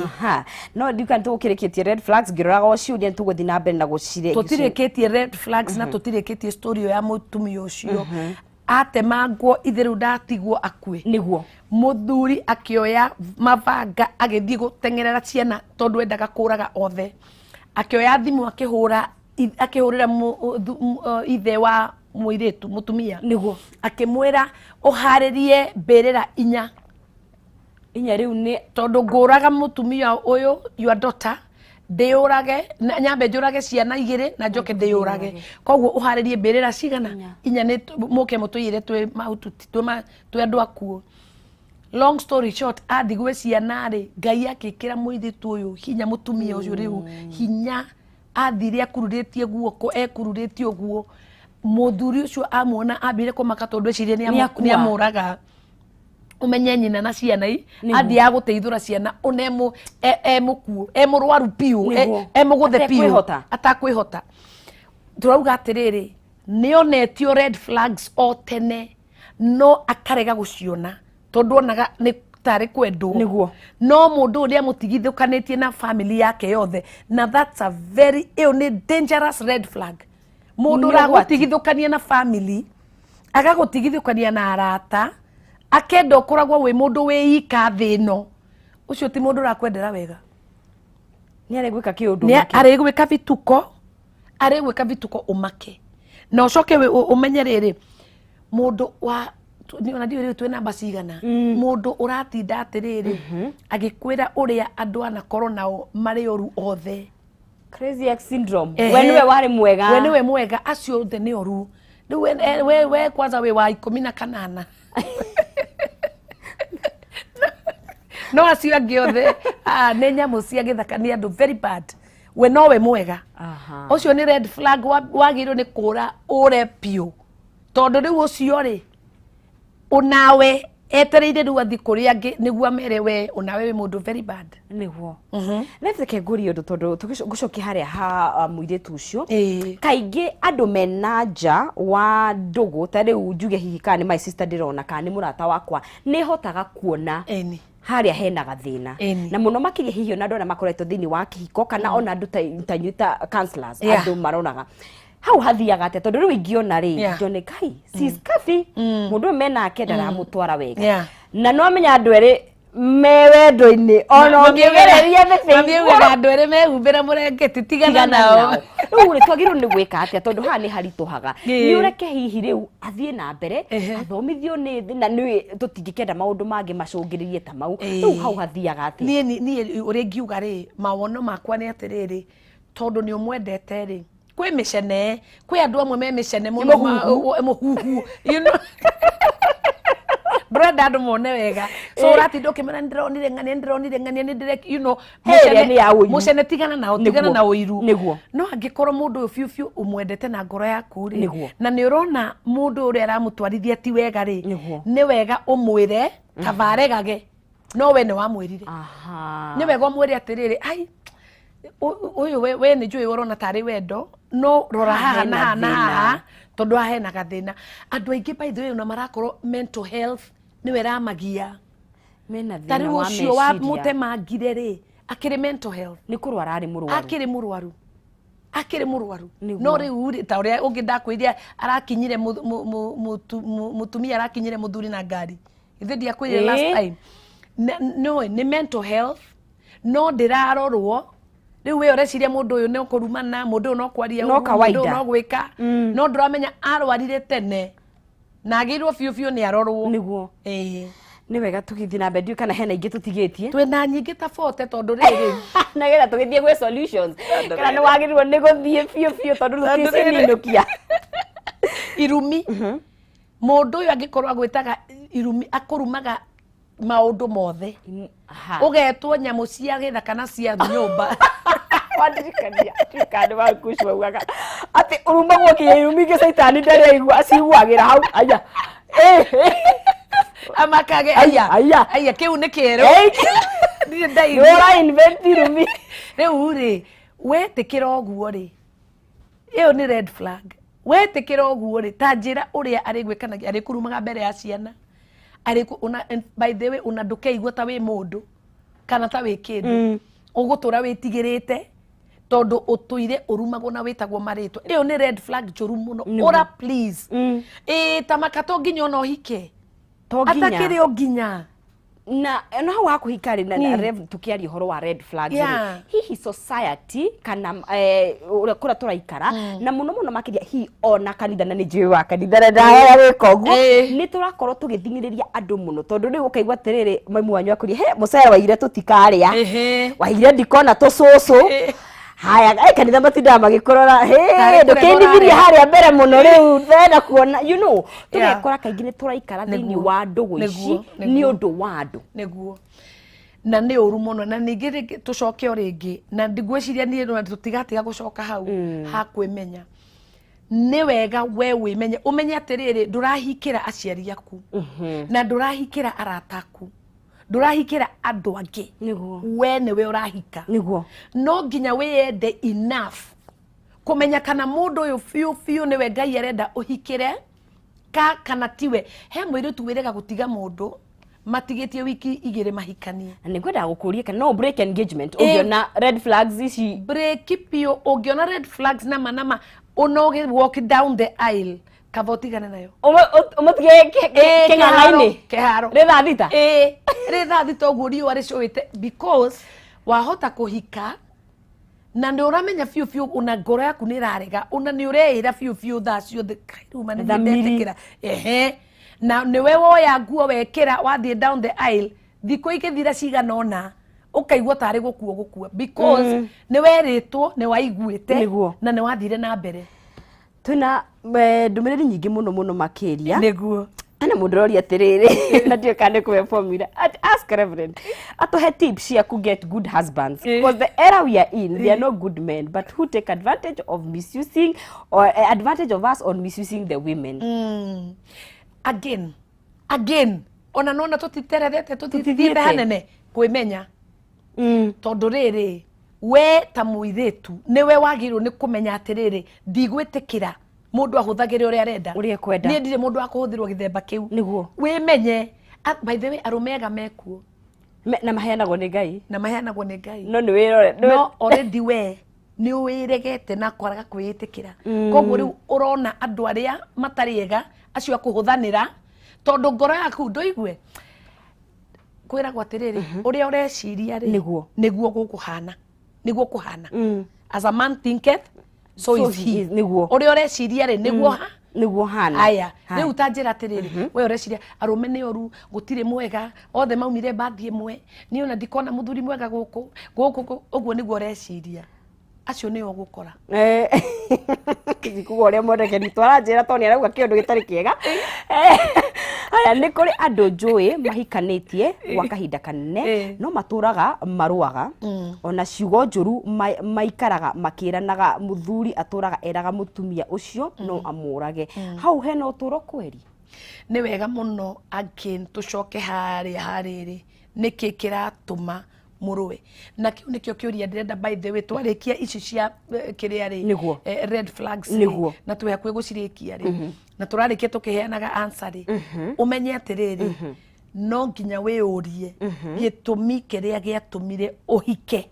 Aha, no ndiuka nĩ tũgũkĩrĩkĩtie red flags. Ngĩroraga o ciũria, nĩ tũgũthiĩ na mbere na gũcire. Tũtirĩkĩtie red flags na tũtirĩkĩtie story ĩyo ya mũtumia ũcio atemangwo ithe. Rĩu ndatigwo akue. Mũthuri akĩoya mabanga, agĩthiĩ gũteng'erera ciana, tondũ endaga kũraga othe. Akĩoya thimũ, akĩhũra, akĩhũrĩra ithe wa mũirĩtu, mũtumia. Akĩmwĩra, "Ũharĩrie mbĩrĩra inya." Inya rĩu nĩ Tondũ ngũraga mũtumia ũyũ, your daughter, ndĩyũrage na nyambe njũrage ciana igĩrĩ na njoke ndĩyũrage. Koguo ũharĩrie mbĩrĩra cigana? Inya, nĩ mũke mũtũiyĩre twĩ mahututi, twĩ andũ akuũ. Long story short, athiĩ gwĩ ciana rĩ, Ngai akĩkĩra mũirĩtu ũyũ hinya, mũtumia ũcio rĩu hinya. Athire akururĩtie guoko, ekururĩtie ũguo. Mũthuri ũcio amuona ambire kũmaka, tondũ ecirie Nĩakua. nĩ amũraga. Ũmenye nyina na ciana i athiaga gũteithũra ciana, ona emũkuũ, emũrwaru biũ, emũgũthe biũ. Atekwĩhota. Atakwĩhota. Tũrauga atĩrĩrĩ, nĩonetio red flags o tene, no akarega gũciona, tondũ onaga nĩ tarĩ kwendwo. No mũndũ ũyũ nĩamũtigithũkanĩtie na family yake yothe, na that's a very, ĩyo nĩ dangerous red flag. Mũndũ Nĩ ũgwati. ũragũtigithũkania na family, agagũtigithũkania na arata, akenda ũkoragwo wĩ mũndũ wĩ ika thĩ ĩno, ũcio ti mũndũ ũrakwendera wega. Nĩ arĩ gwĩka kĩũndũ. Nĩ arĩ gwĩka vituko, arĩ gwĩka vituko ũmake na ũcoke ũmenye rĩrĩ, mũndũ wa ona ndiũĩ rĩu twĩ namba cigana, mũndũ ũratinda atĩrĩrĩ agĩkwĩra ũrĩa andũ anakorwo nao marĩ oru othe. Crazy ex syndrome. Ehe. We nĩwe warĩ mwega. We nĩwe mwega, acio othe nĩ oru. Rĩu we kwanza wĩ wa 18, no acio angĩ othe, ah, nĩ nyamũ cia gĩthaka, nĩ andũ very bad, we nowe mwega. Ũcio nĩ red flag wagĩrĩirwo nĩ kũra ũre biũ, tondũ rĩu ũcio rĩ, onawe etereire rĩu athiĩ kũrĩa angĩ nĩguo amere we onawe wĩ mũndũ very bad. Nĩguo. Reke ngũrie ũndũ, tondũ ngũcokia harĩa ha mũirĩtu ũcio. Kaingĩ andũ mena nja wa ndũgũ, ta rĩu njuge hihi kana nĩ my sister ndĩrona, kana nĩ mũrata wakwa, nĩ hotaga kuona. Harĩa hena gathĩna. Ĩni. Na mũno makĩria hihi ona andũ arĩa makoretwo thĩinĩ wa kĩhiko kana ona andũ ta inyuĩ ta counselors, andũ maroraga hau hathiaga atĩa, tondũ rĩu ingĩona rĩ, njone kai sis Kathy, mũndũ ũyũ menake ndaramũtwara wega, na no amenya andũ erĩ me wendo-inĩ ona ũngĩgereria thĩ. Mamiugaga andũ erĩ mehumbĩra mũrengeti, tigana nao. Rĩu rĩ, twagĩrĩirwo nĩ gwĩka atĩa, tondũ haha nĩ haritũhaga? Nĩ ũreke hihi rĩu athiĩ na mbere athomithio nĩ thĩ, na nĩ tũtingĩkenda maũndũ mangĩ macũngĩrĩrie ta mau. Rĩu hau hathiaga atĩa? Niĩ ũrĩa ingiuga rĩ, mawono makwa nĩ atĩrĩrĩ, tondũ nĩ ũmwendete rĩ, kwĩ mĩcene, kwĩ andũ amwe me mĩcene mũno. Mũhuhu. Mũhuhu, you know, ndũrenda andũ mone wega, so ũratinda ũkĩmera nĩ ndĩronire ng'ania, nĩ ndĩronire ng'ania, nĩ ndĩre you know. He ĩrĩa nĩ ya ũiru. Mũcene tigana nao, tigana na ũiru. No angĩkorwo mũndũ ũyũ biũ biũ ũmwendete na ngoro yaku rĩ, na nĩ ũrona mũndũ ũrĩa aramũtwarithia ti wega rĩ, nĩ wega ũmwĩre, kaba aregage, no we nĩ wamwĩrire. Nĩ wega ũmwĩre atĩrĩrĩ, ai ũyũ we nĩ njũĩ ũrona tarĩ wendo, no rora haha na Hena haha na thĩna. haha, tondũ haha hena gathĩna. Andũ aingĩ, by the way, ona marakorwo mental health nĩwe ĩramagia. Mena Ta thĩna rĩu wa ũcio wa meciria. mũtemangire rĩ, akĩrĩ mental health. Nĩ kũrwara arĩ mũrwaru. Akĩrĩ mũrwaru, akĩrĩ mũrwaru. Nĩguo. No rĩu rĩ, ta ũrĩa ũngĩ ndakwĩrire arakinyire mũtumia arakinyire mũthuri na ngari, ithe ndiakwĩrire last time? No nĩ mental health, no ndĩrarorwo. Rĩu we ũreciria mũndũ ũyũ no kũrumana, mũndũ ũyũ no kwaria No ũru, mũndũ ũyũ kawaida. no gwĩka, no ndũramenya arwarire tene na agĩrwo biũ biũ nĩ arorwo. Nĩguo. Ĩĩ. Nĩ wega tũgĩthiĩ na mbere, ndiũĩ kana hena ingĩ tũtigĩtie. Twĩna nyingĩ ta 40, tondũ rĩrĩ Nĩgetha tũgĩthiĩ gwĩ solutions, kana nĩ wagĩrĩirwo nĩ gũthiĩ biũ biũ, tondũ Tondũ rĩrĩ- tũticinũkia. Irumi, mũndũ ũyũ angĩkorwo agwĩtaga irumi, akũrumaga maũndũ mothe, ũgetwo nyamũ cia gĩthaka na cia nyũmba. Wandirikania ndirikana nĩ wakucu augaga atĩ ũrumagwo nginya irumi ingĩ caitani ndarĩ aigua, aciguagĩra hau aya. Amakage. Aya. Aya, aya, kĩu nĩ kĩerũ. Ndirĩ ndaigua. Nĩ ũra invent irumi. Rĩu rĩ, wetĩkĩra ũguo rĩ, ĩyo nĩ red flag. Wetĩkĩra ũguo rĩ, ta njĩra ũrĩa arĩgwĩkanagia, arĩkũrumaga mbere ya ciana, arĩkũ una, and by the way, ona ndũkeigua ta wĩ mũndũ kana ta wĩ kĩndũ. Ũgũtũra wĩtigĩrĩte tondũ ũtũire ũrumagwo na wĩtagwo marĩtwa. Ĩyo nĩ red flag njũru mũno. Ũra please, ĩĩ, ta maka to nginya ona ũhike. To nginya. Atakĩrĩ o nginya. Na hau hakuhika rĩ, na rev, tukiaria ũhoro wa red flags rĩ, hihi society kana ũrĩa kũrĩa tũraikara, na mũno mũno makĩria hihi ona kanitha, na nĩ njũĩ wa kanitha na ndaya gwĩka ũguo, nĩ tũrakorwo tũgĩthing'ĩrĩria andũ mũno, tondũ rĩu ũkaigua atĩrĩrĩ, maimu wanyu akũria he mũcere waire tũtikarĩa, waire ndikona tũcũcũ haya, kanitha matindaga magĩkũrora. Tarĩ kũrega Ndũkĩinithirie ũrarega. harĩa mbere mũno, rĩu ndĩrenda kuona, you know, tũgekora kaingĩ nĩ tũraikara thĩinĩ wa ndũgũ ici nĩ ũndũ wa andũ. Nĩguo, na nĩ ũru mũno. Na ningĩ rĩngĩ tũcoke o rĩngĩ, na ngwĩciria niĩ na tũtigatiga gũcoka hau ha kwĩmenya. Nĩ wega we wĩmenye, ũmenye atĩrĩrĩ, ndũrahikĩra aciari aku na ndũrahikĩra arata aku, ndũrahikĩra andũ angĩ. We nĩwe ũrahika. No nginya wĩyende enough kũmenya kana mũndũ ũyũ biũ biũ nĩwe Ngai arenda ũhikĩre kana tiwe. He mũirĩtu wĩrega gũtiga mũndũ matigĩtie wiki 2 mahikanie. Na nĩ ngwendaga gũkũria kana no break engagement ũngĩona red flags ici. Break biũ. Ũngĩona red flags nama nama ona ũgĩ walk down the aisle, kaba ũtigane nayo. Ũmũtige kĩng'ang'a-inĩ. Kĩharo. Rĩ thaa 6. Ĩĩ, rĩ thaa 6 ũguo riũa rĩcũĩte, because wahota kũhika na nĩ ũramenya biũ biũ ona ngoro yaku nĩ ĩrarega, ona nĩ ũreĩra biũ biũ thaa ciothe, "Kai, rĩu ma nĩ niĩ Thamiri. ndetĩkĩra." Ehe, na nĩwe woya nguo wekĩra wathiĩ down the aisle, thikũ igĩthira cigana ũna ũkaigua tarĩ gũkua gũkua, because nĩ werĩtwo, nĩ waiguĩte na nĩ wathire na mbere. Twĩna ndũmĩrĩri nyingĩ mũno mũno makĩria. Hena mũndũ ũroria atĩrĩrĩ, na ndiũĩ kana nĩ kũhe formula, at ask Reverend atũhe tips cia ku get good husbands, because the era we are in, they are no good men but who take advantage of misusing or advantage of us on misusing the women. Again, again, ona nona tũtitererete, tũtithiĩte Tũtithiĩte. hanene kwĩmenya, tondũ rĩrĩ, we ta mũirĩtu nĩwe wagĩrĩirwo nĩ kũmenya atĩrĩrĩ, ndigwĩtĩkĩra mũndũ ahũthagĩre ũrĩa arenda. Ũrĩa ekwenda. Niĩ ndirĩ mũndũ wa kũhũthĩrwo gĩthemba kĩu. Nĩguo. Wĩmenye. By the way, arũme ega mekuo. Na maheanagwo nĩ Ngai. Na maheanagwo nĩ Ngai. No nĩ wĩrore. No already we nĩ wĩregete na kwaraga kwĩĩtĩkĩra. Koguo rĩu ũrona andũ arĩa matarĩ ega acio a kũhũthanĩra, tondũ ngoro yaku ndũigue kwĩragwo atĩrĩrĩ, ũrĩa ũreciria rĩ, Nĩguo. Nĩguo gũkũhana, nĩguo kũhana. As a man thinketh, so, So is he he. is, nĩguo. Ũrĩa ũreciria rĩ, nĩguo ha Nĩguo hana. Aya, Haya. rĩu ta njĩra atĩrĩrĩ, we ũreciria arũme nĩ oru, gũtirĩ mwega, othe maumire mbathi ĩmwe, niĩ ona ndikona mũthuri mwega gũkũ gũkũ gũkũ. Ũguo nĩguo ũreciria, acio nĩo ũgũkora. Kuga ũrĩa mwerekeri twaranjĩra tondũ nĩ arauga kĩũndũ gĩtarĩ kĩega. Aya, nĩ kũrĩ andũ njũĩ mahikanĩtie gwa kahinda kanene no matũraga marũaga, ona ciugo njũru maikaraga makĩranaga, mũthuri atũraga eraga mũtumia ũcio no amũrage. Hau hena ũtũro kweri? Nĩ wega mũno again tũcoke harĩa harĩrĩ, nĩkĩ kĩratũma mũrũe? Na kĩu nĩkĩo kĩũria ndĩrenda, by the way, twarĩkia ici cia kĩrĩa rĩ, Nĩguo. Red flags rĩ, Nĩguo. na twĩ hakuhĩ gũcirĩkia rĩ, na tũrarĩkia tũkĩheanaga answer rĩ, ũmenye atĩrĩrĩ, no nginya wĩyũrie gĩtũmi kĩrĩa gĩatũmire ũhike.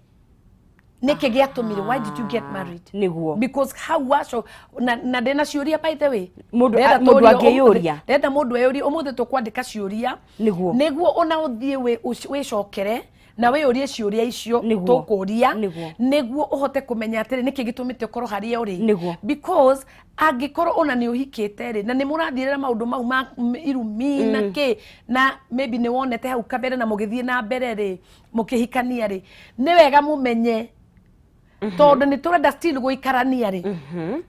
Nĩkĩ gĩatũmire? Why did you get married? Nĩguo. Because hau waco na ndĩna ciũria, by the way. Mũndũ- Ndĩrenda mũndũ tũrie angĩyũria. Ndĩrenda mũndũ eyũrie. Ũmũthĩ tũkwandĩka ciũria Nĩguo. Nĩguo ona ũthiĩ wĩcokere na wĩyũrie ciũria icio Nĩguo. tũkũria, Nĩguo. Nĩguo ũhote kũmenya atĩrĩ, nĩkĩ gĩtũmĩte ũkorwo harĩa ũrĩ. Nĩguo. Because angĩkorwo ona nĩ ũhikĩte rĩ, na nĩ mũrathiĩrĩra maũndũ mau ma irumi na kĩ, na maybe nĩ wonete hau kabere na mũgĩthiĩ na mbere rĩ, mũkĩhikania rĩ, nĩ wega mũmenye, tondũ nĩ tũrenda still gũikarania rĩ,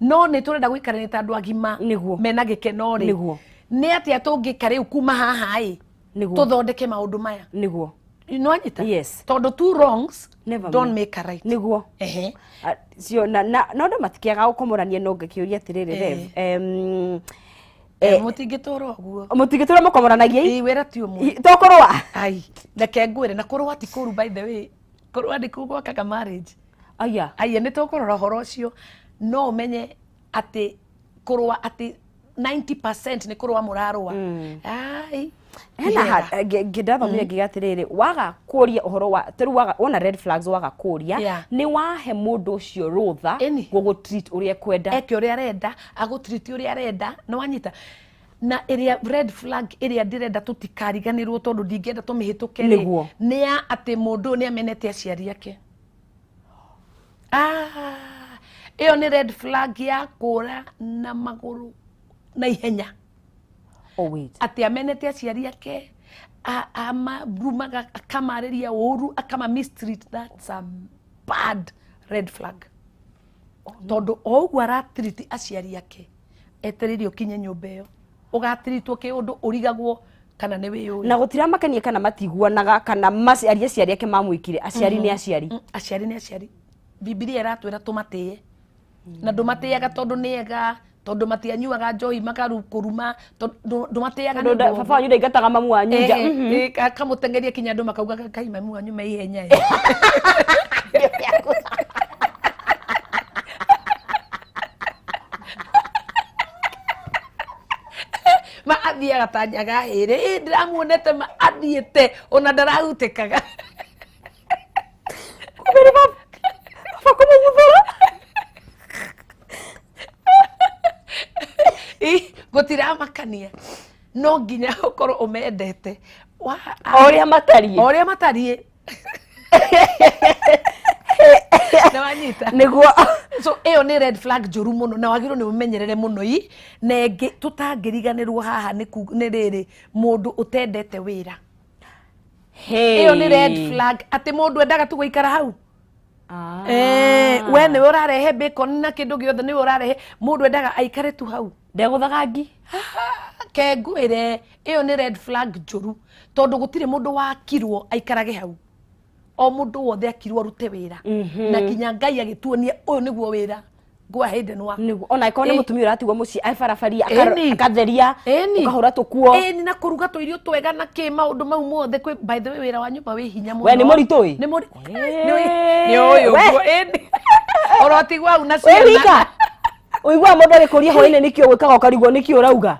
no nĩ tũrenda gũikarania ta andũ agima Nĩguo. mena gĩkeno rĩ, Nĩguo. Nĩ atĩa tũngĩka rĩu kuma haha ĩ, Nĩguo. tũthondeke maũndũ maya? Nĩguo. Nĩwanyita? Yes. Tondũ two wrongs Never don't make a right. Nĩguo. Ehe. Cio na no andũ matikĩagaga gũkomorania, no ngĩkĩũria atĩrĩrĩ, Rev, Mũtingĩtũra ũguo. Mũtingĩtũra mũkomoranagia? Ĩ, wĩra ti ũmwe. To kũrũa? Ai, reke ngwĩre, na kũrũa ti kũru, by the way. Kũrũa nĩ kũ gwakaga marriage? Aya. Aya, nĩ tũkũrora ũhoro ũcio. No ũmenye atĩ kũrũa, atĩ 90% nĩ kũrũa mũrarũa. Ai. Hena Ihera. Ngĩndathomire ngiuga atĩrĩrĩ, waga kũria ũhoro wa tarĩu waga wona red flags, waga kũria, nĩ wahe mũndũ ũcio rũtha gũgũ treat ũrĩa ekwenda. Eke ũrĩa arenda, agũtriti ũrĩa arenda. Nĩ wanyita? Na ĩrĩa red flag ĩrĩa ndĩrenda tũtikariganĩrwo, tondũ ndingĩenda tũmĩhĩtũke rĩ, Nĩguo. Nĩ ya atĩ mũndũ ũyũ nĩ amenete aciari ake. Ah, ĩyo nĩ red flag ya kũra na magũrũ na ihenya. Oh, wait. Atĩ amenete aciari ake, amarumaga, akamarĩria ũru, akama mistreat, that's a bad red flag, tondũ o ũguo aratiriti aciari ake, etereire ũkinye nyũmba ĩyo ũgatiritwo kĩũndũ ũrigagwo kana nĩ wĩyũĩ. Na gũtiramakania kana matiguanaga kana maciari aciari ake mamwĩkire, aciari nĩ aciari. Aciari nĩ aciari. Bibilia ĩratwĩra tũmatĩe, na ndũmatĩaga tondũ nĩ ega, tondũ matianyuaga njohi makarukũruma, tondũ ndũmatĩaga nĩ Tondũ ũndũ wa baba wanyu ndaingataga mamu wanyu nja. Akamũteng'eria kinya andũ makaugaga, "Kai, mami wanyu me ihenya ĩ." Ma athiaga ta nyaga hĩrĩ. Ĩ, ndĩramuonete ma athiĩte ona ndarahutĩkaga. Kumbe nĩ baba kũmũguthũra. Ĩ, gũtiramakania no nginya ũkorwo ũmendete O ũrĩa matariĩ. O ũrĩa matariĩ. Nĩ wanyita? Nĩguo. So ĩyo nĩ red flag njũru mũno, na wagĩrĩirwo nĩ ũmenyerere mũno. I na ĩngĩ tũtangĩriganĩrwo haha nĩ nĩ rĩrĩ, mũndũ ũtendete wĩra. Ĩyo nĩ red flag, atĩ mũndũ endaga tu gũikara hau. We nĩwe ũrarehe bacon na kĩndũ gĩothe nĩwe ũrarehe, mũndũ endaga aikare tu hau. Ndegũthaga ngi. Ke ngwĩre, ĩyo nĩ red flag njũru, tondũ gũtirĩ mũndũ wakirwo aikarage hau. O mũndũ wothe akirwo arute wĩra, na kinya Ngai agĩtuonia ũyũ nĩguo wĩra ngwa hĩndĩ nwa. Nĩguo, ona angĩkorwo nĩ mũtumia ũratigwo mũciĩ abarabaria, Ĩni. akatheria, ũkahũra tũkuo. Ĩni, na kũruga tũirio twega na kĩ, maũndũ mau mothe. Kwĩ, by the way, wĩra wa nyũmba wĩ hinya mũno. We nĩ mũritũ ĩ? Nĩ nĩ ũyũ We. ũguo, ĩni, ũrotigwo hau na Wĩ wika? Ũiguaga mũndũ agĩkũria hwainĩ nĩkĩ ũgwĩkaga ũkarigwo nĩkĩ ũrauga.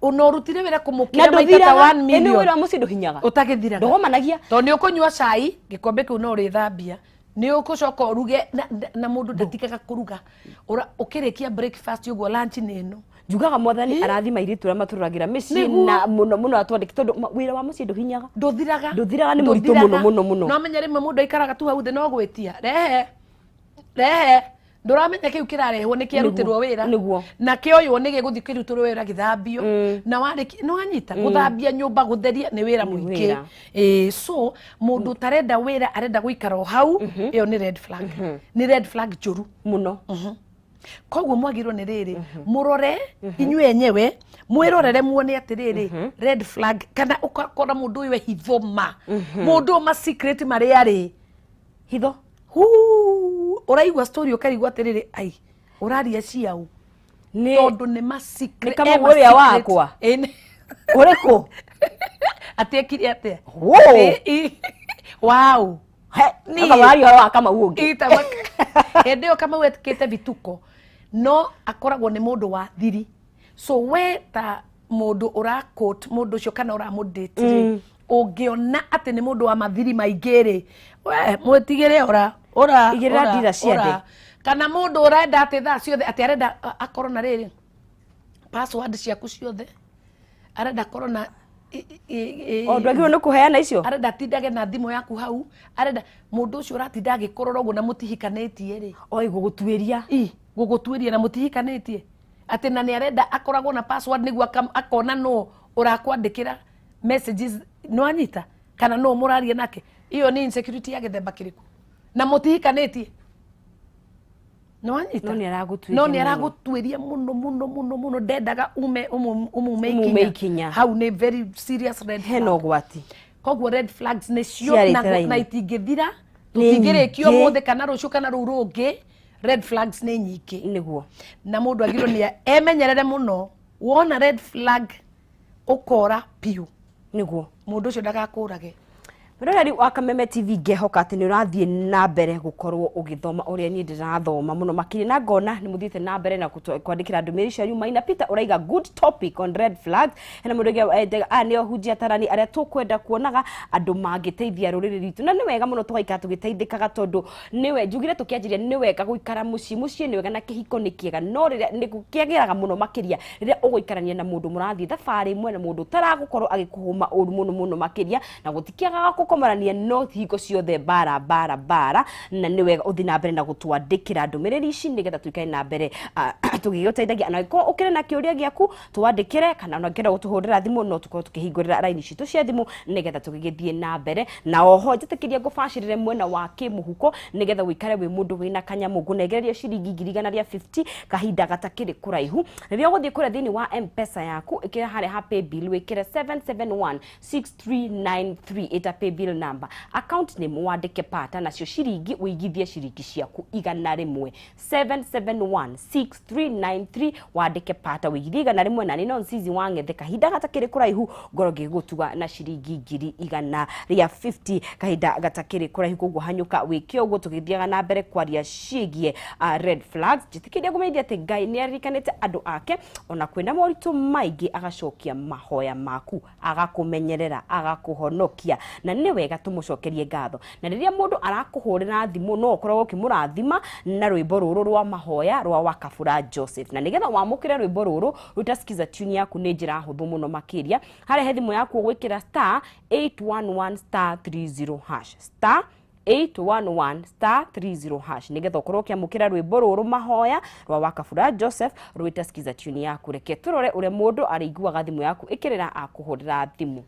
Ona ũrutire wĩra Na kũmũkĩra maita ta ndũthiraga. 1 Ĩ nĩ million. wĩra wa mũciĩ ndũhinyaga. Ũtagĩthiraga. Ndũgomanagia. Tondũ nĩ ũkũnyua cai, gĩkombe kĩu no ũrĩthambia. Nĩ ũgũcoka ũruge na mũndũ ndatigaga kũruga. Ũkĩrĩkia breakfast ũguo lunch nĩ ĩno. Njugaga mwathani arathima airĩtu arĩa matũrũragĩra mĩciĩ Nĩguo. na mũno mũno atwandĩki tondũ wĩra wa mũciĩ ndũhinyaga. Ndũthiraga. Ndũthiraga nĩ mũritũ mũno mũno mũno. No menye rĩmwe mũndũ aikaraga tu hau thĩ no gwĩtia. Rehe. Rehe. Ndũramenya kĩu kĩrarehwo nĩ kĩarutĩrwo wĩra. Nĩguo. Na kĩoywo nĩ gĩgũthiĩ kĩrutĩrwo wĩra gĩthambio. Na warĩki nĩ wanyita gũthambia nyũmba gũtheria nĩ wĩra Nĩ mũingĩ. wĩra. Ĩĩ, so mũndũ ũtarenda wĩra arenda gũikara o hau, ĩyo nĩ red flag. Nĩ red flag njũru mũno. Koguo mwagĩrĩirwo nĩ rĩrĩ mũrore inyuĩ enyewe mwĩrorere muone atĩrĩrĩ red flag kana ũgakora mũndũ ũyũ ehitho ma mũndũ ũyũ ma secret marĩa arĩ hitho. Huu, ũraigua story ũkarigwo atĩrĩrĩ ai ũraria ciaũ tondũ nĩ ma secret Nĩ Kamau e ma ũrĩa secret. wakwa? Ĩ, Ũrĩkũ? Atĩ ekire atĩa? Wũ. Wow. He, ũraria ũhoro wa Kamau ũngĩ. Hĩndĩ ĩyo Kamau ekĩte vituko no akoragwo nĩ mũndũ wa thiri, so we ta mũndũ ũra quote mũndũ ũcio kana ũramũdate rĩ, ũngĩona atĩ nĩ mũndũ wa mathiri maingĩ rĩ, we mwĩtigĩre ora ora Igĩrĩra ora, ndira cia ora. ndĩ. Kana mũndũ ũrenda atĩ thaa ciothe atĩ arenda akorwo na rĩrĩ password ciaku ciothe, arenda akorwo na O ndwagĩrĩirwo nĩ kũheana icio? Arenda atindage na thimũ yaku hau, arenda mũndũ ũcio ũratinda agĩkũrora ũguo na mũtihikanĩtie rĩ. Oi gũgũtuĩria. I gũgũtuĩria na mũtihikanĩtie atĩ na nĩ arenda akoragwo na password nĩguo akona nũ ũrakwandĩkĩra messages, nĩ wanyita kana nũ mũraria nake, iyo nĩ insecurity ya gĩthemba kĩrĩkũ na mũtihikanĩtie, nĩ wanyita? No nĩ aragũtuĩria no nĩ mũno. Aragũtuĩria mũno mũno mũno mũno, ndendaga ume umume Umume ikinya. Hau nĩ very serious red Hena flag. ũgwati. Koguo red flags nĩ cio Ciarĩte na, raini. na itingĩthira, Nĩ tũtingĩrĩkia nyingĩ. ũmũthĩ kana rũciũ kana rũu rũngĩ, red flags nĩ nyingĩ. Nĩguo. Na mũndũ agĩrĩirwo nĩ emenyerere mũno, wona red flag ũkora piũ. Nĩguo. Mũndũ ũcio ndagakũrage. Mwĩroreri wa Kameme TV, ngehoka atĩ nĩ ũrathiĩ na mbere gũkorwo ũgĩthoma ũrĩa niĩ ndĩrathoma mũno makĩria, na ngona nĩ mũthiĩte na mbere na kwandĩkĩra ndũmĩrĩri cianyu. Maina Peter ũraiga good topic on red flags. Hena mũndũ ũngĩ aya nĩo hunjia tarani arĩa tũkwenda kuonaga andũ mangĩteithia rũrĩrĩ rwitũ, na nĩ wega mũno tũgaikara tũgĩteithĩkaga, tondũ nĩwe njugire tũkĩanjĩrĩria nĩ wega gũikara mũciĩ, mũciĩ nĩ wega na kĩhiko nĩ kĩega, no rĩrĩa nĩ kĩagĩraga mũno makĩria rĩrĩa ũgũikarania na mũndũ mũrathiĩ thabarĩ ĩmwe na mũndũ ũtaragũkorwo agĩkũhũma ũru mũno mũno makĩria, na gũtikĩagaga gũkomarania no hingo ciothe bara bara bara, na nĩ wega ũthiĩ na mbere na gũtwandĩkĩra ndũmĩrĩri ici nĩgetha tũikare na mbere tũgĩgũteithagia. Na angĩkorwo ũkĩrĩ na kĩũria gĩaku twandĩkĩre, kana ona ũngĩenda gũtũhũrĩra thimũ no tũkorwo tũkĩhingũrĩra raini citũ cia thimũ nĩgetha tũgĩgĩthiĩ na mbere. Na oho njĩtĩkĩria ngũbacĩrĩre mwena wa kĩmũhuko nĩgetha ũikare wĩ mũndũ wĩna kanyamũ, ngũnengereria ciringi 150,000 kahinda gatakĩrĩ kũraihu. Rĩrĩa ũgũthiĩ kũrĩa thĩinĩ wa M-Pesa yaku, ĩkĩra harĩa ha paybill wĩkĩre 7716393 ĩta paybill number, account name wandĩke pata, nacio ciringi ũigithie ciringi ciaku 100, 7716393 wandĩke pata ũigithie 100, na nĩ no Nzizi wa Ng'ethe kahinda gatakĩrĩ kũraihu ngorwo ngĩgũtuga na ciringi 150,000 kahinda gatakĩrĩ kũraihu. Koguo hanyũka wĩke ũguo tũgĩthiaga na mbere kwaria ciĩgiĩ red flags. Njĩtĩkĩria ngũmenyithia atĩ Ngai nĩ aririkanĩte andũ ake ona kwĩna moritũ maingĩ, agacokia mahoya maku, agakũmenyerera, agakũhonokia, na nĩ wega tũmũcokerie ngatho. Na rĩrĩa mũndũ arakũhũrĩra thimũ no ũkoragwo ũkĩmũrathima na rwĩmbo rũrũ rwa mahoya rwa Wakabura Joseph, na nĩgetha wamũkĩre rwĩmbo rũrũ rũtasikiza tune yaku nĩ njĩra hũthũ mũno makĩria. Harĩa he thimũ yaku ũgwĩkĩra star 811 star 30 hash, star 811 star 30 hash, nĩgetha ũkorwo ũkĩamũkĩra rwĩmbo rũrũ mahoya rwa Wakabura Joseph rwĩta skiza tune yaku. Reke tũrore ũrĩa mũndũ arĩiguaga thimũ yaku ĩkĩrĩra akũhũrĩra thimũ.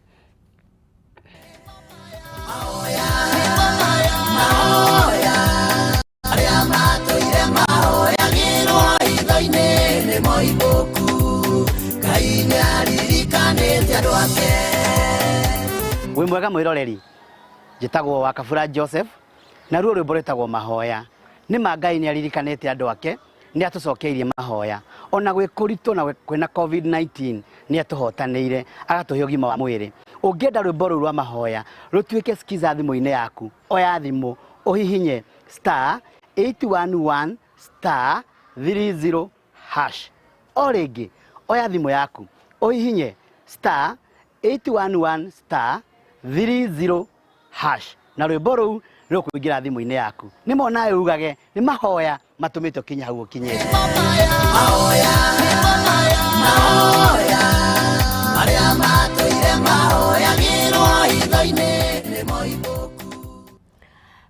Arĩa matũire mahoyagĩrwo hitho-inĩ nĩ moimbũku, Ngai nĩ aririkanĩte andũ ake. Wĩ mwega mwĩroreri, njĩtagwo Wakabura Joseph, na ruo rwĩmbo rwĩtagwo mahoya. Nĩ ma Ngai nĩ aririkanĩte andũ ake, nĩ atũcokeirie mahoya, ona gwĩ kũritũ na kwĩna COVID-19 nĩ atũhotanĩire agatũhe ũgima wa mwĩrĩ. Ũngĩenda rwĩmbo rũu rwa mahoya rũtuĩke skiza thimũ-inĩ yaku, oya thimũ ũhihinye star 811 star 30 hash. O rĩngĩ oya thimũ yaku ũhihinye star 811 star 30 hash na rwĩmbo rũu rũkũingĩra thimũ-inĩ yaku. Nĩ monawe ugage nĩ mahoya matũmĩte ũkinye hau ũkinyĩte. Mahoya marĩa matũire mahoyagĩrwo hitho-inĩ nĩ moimbũku.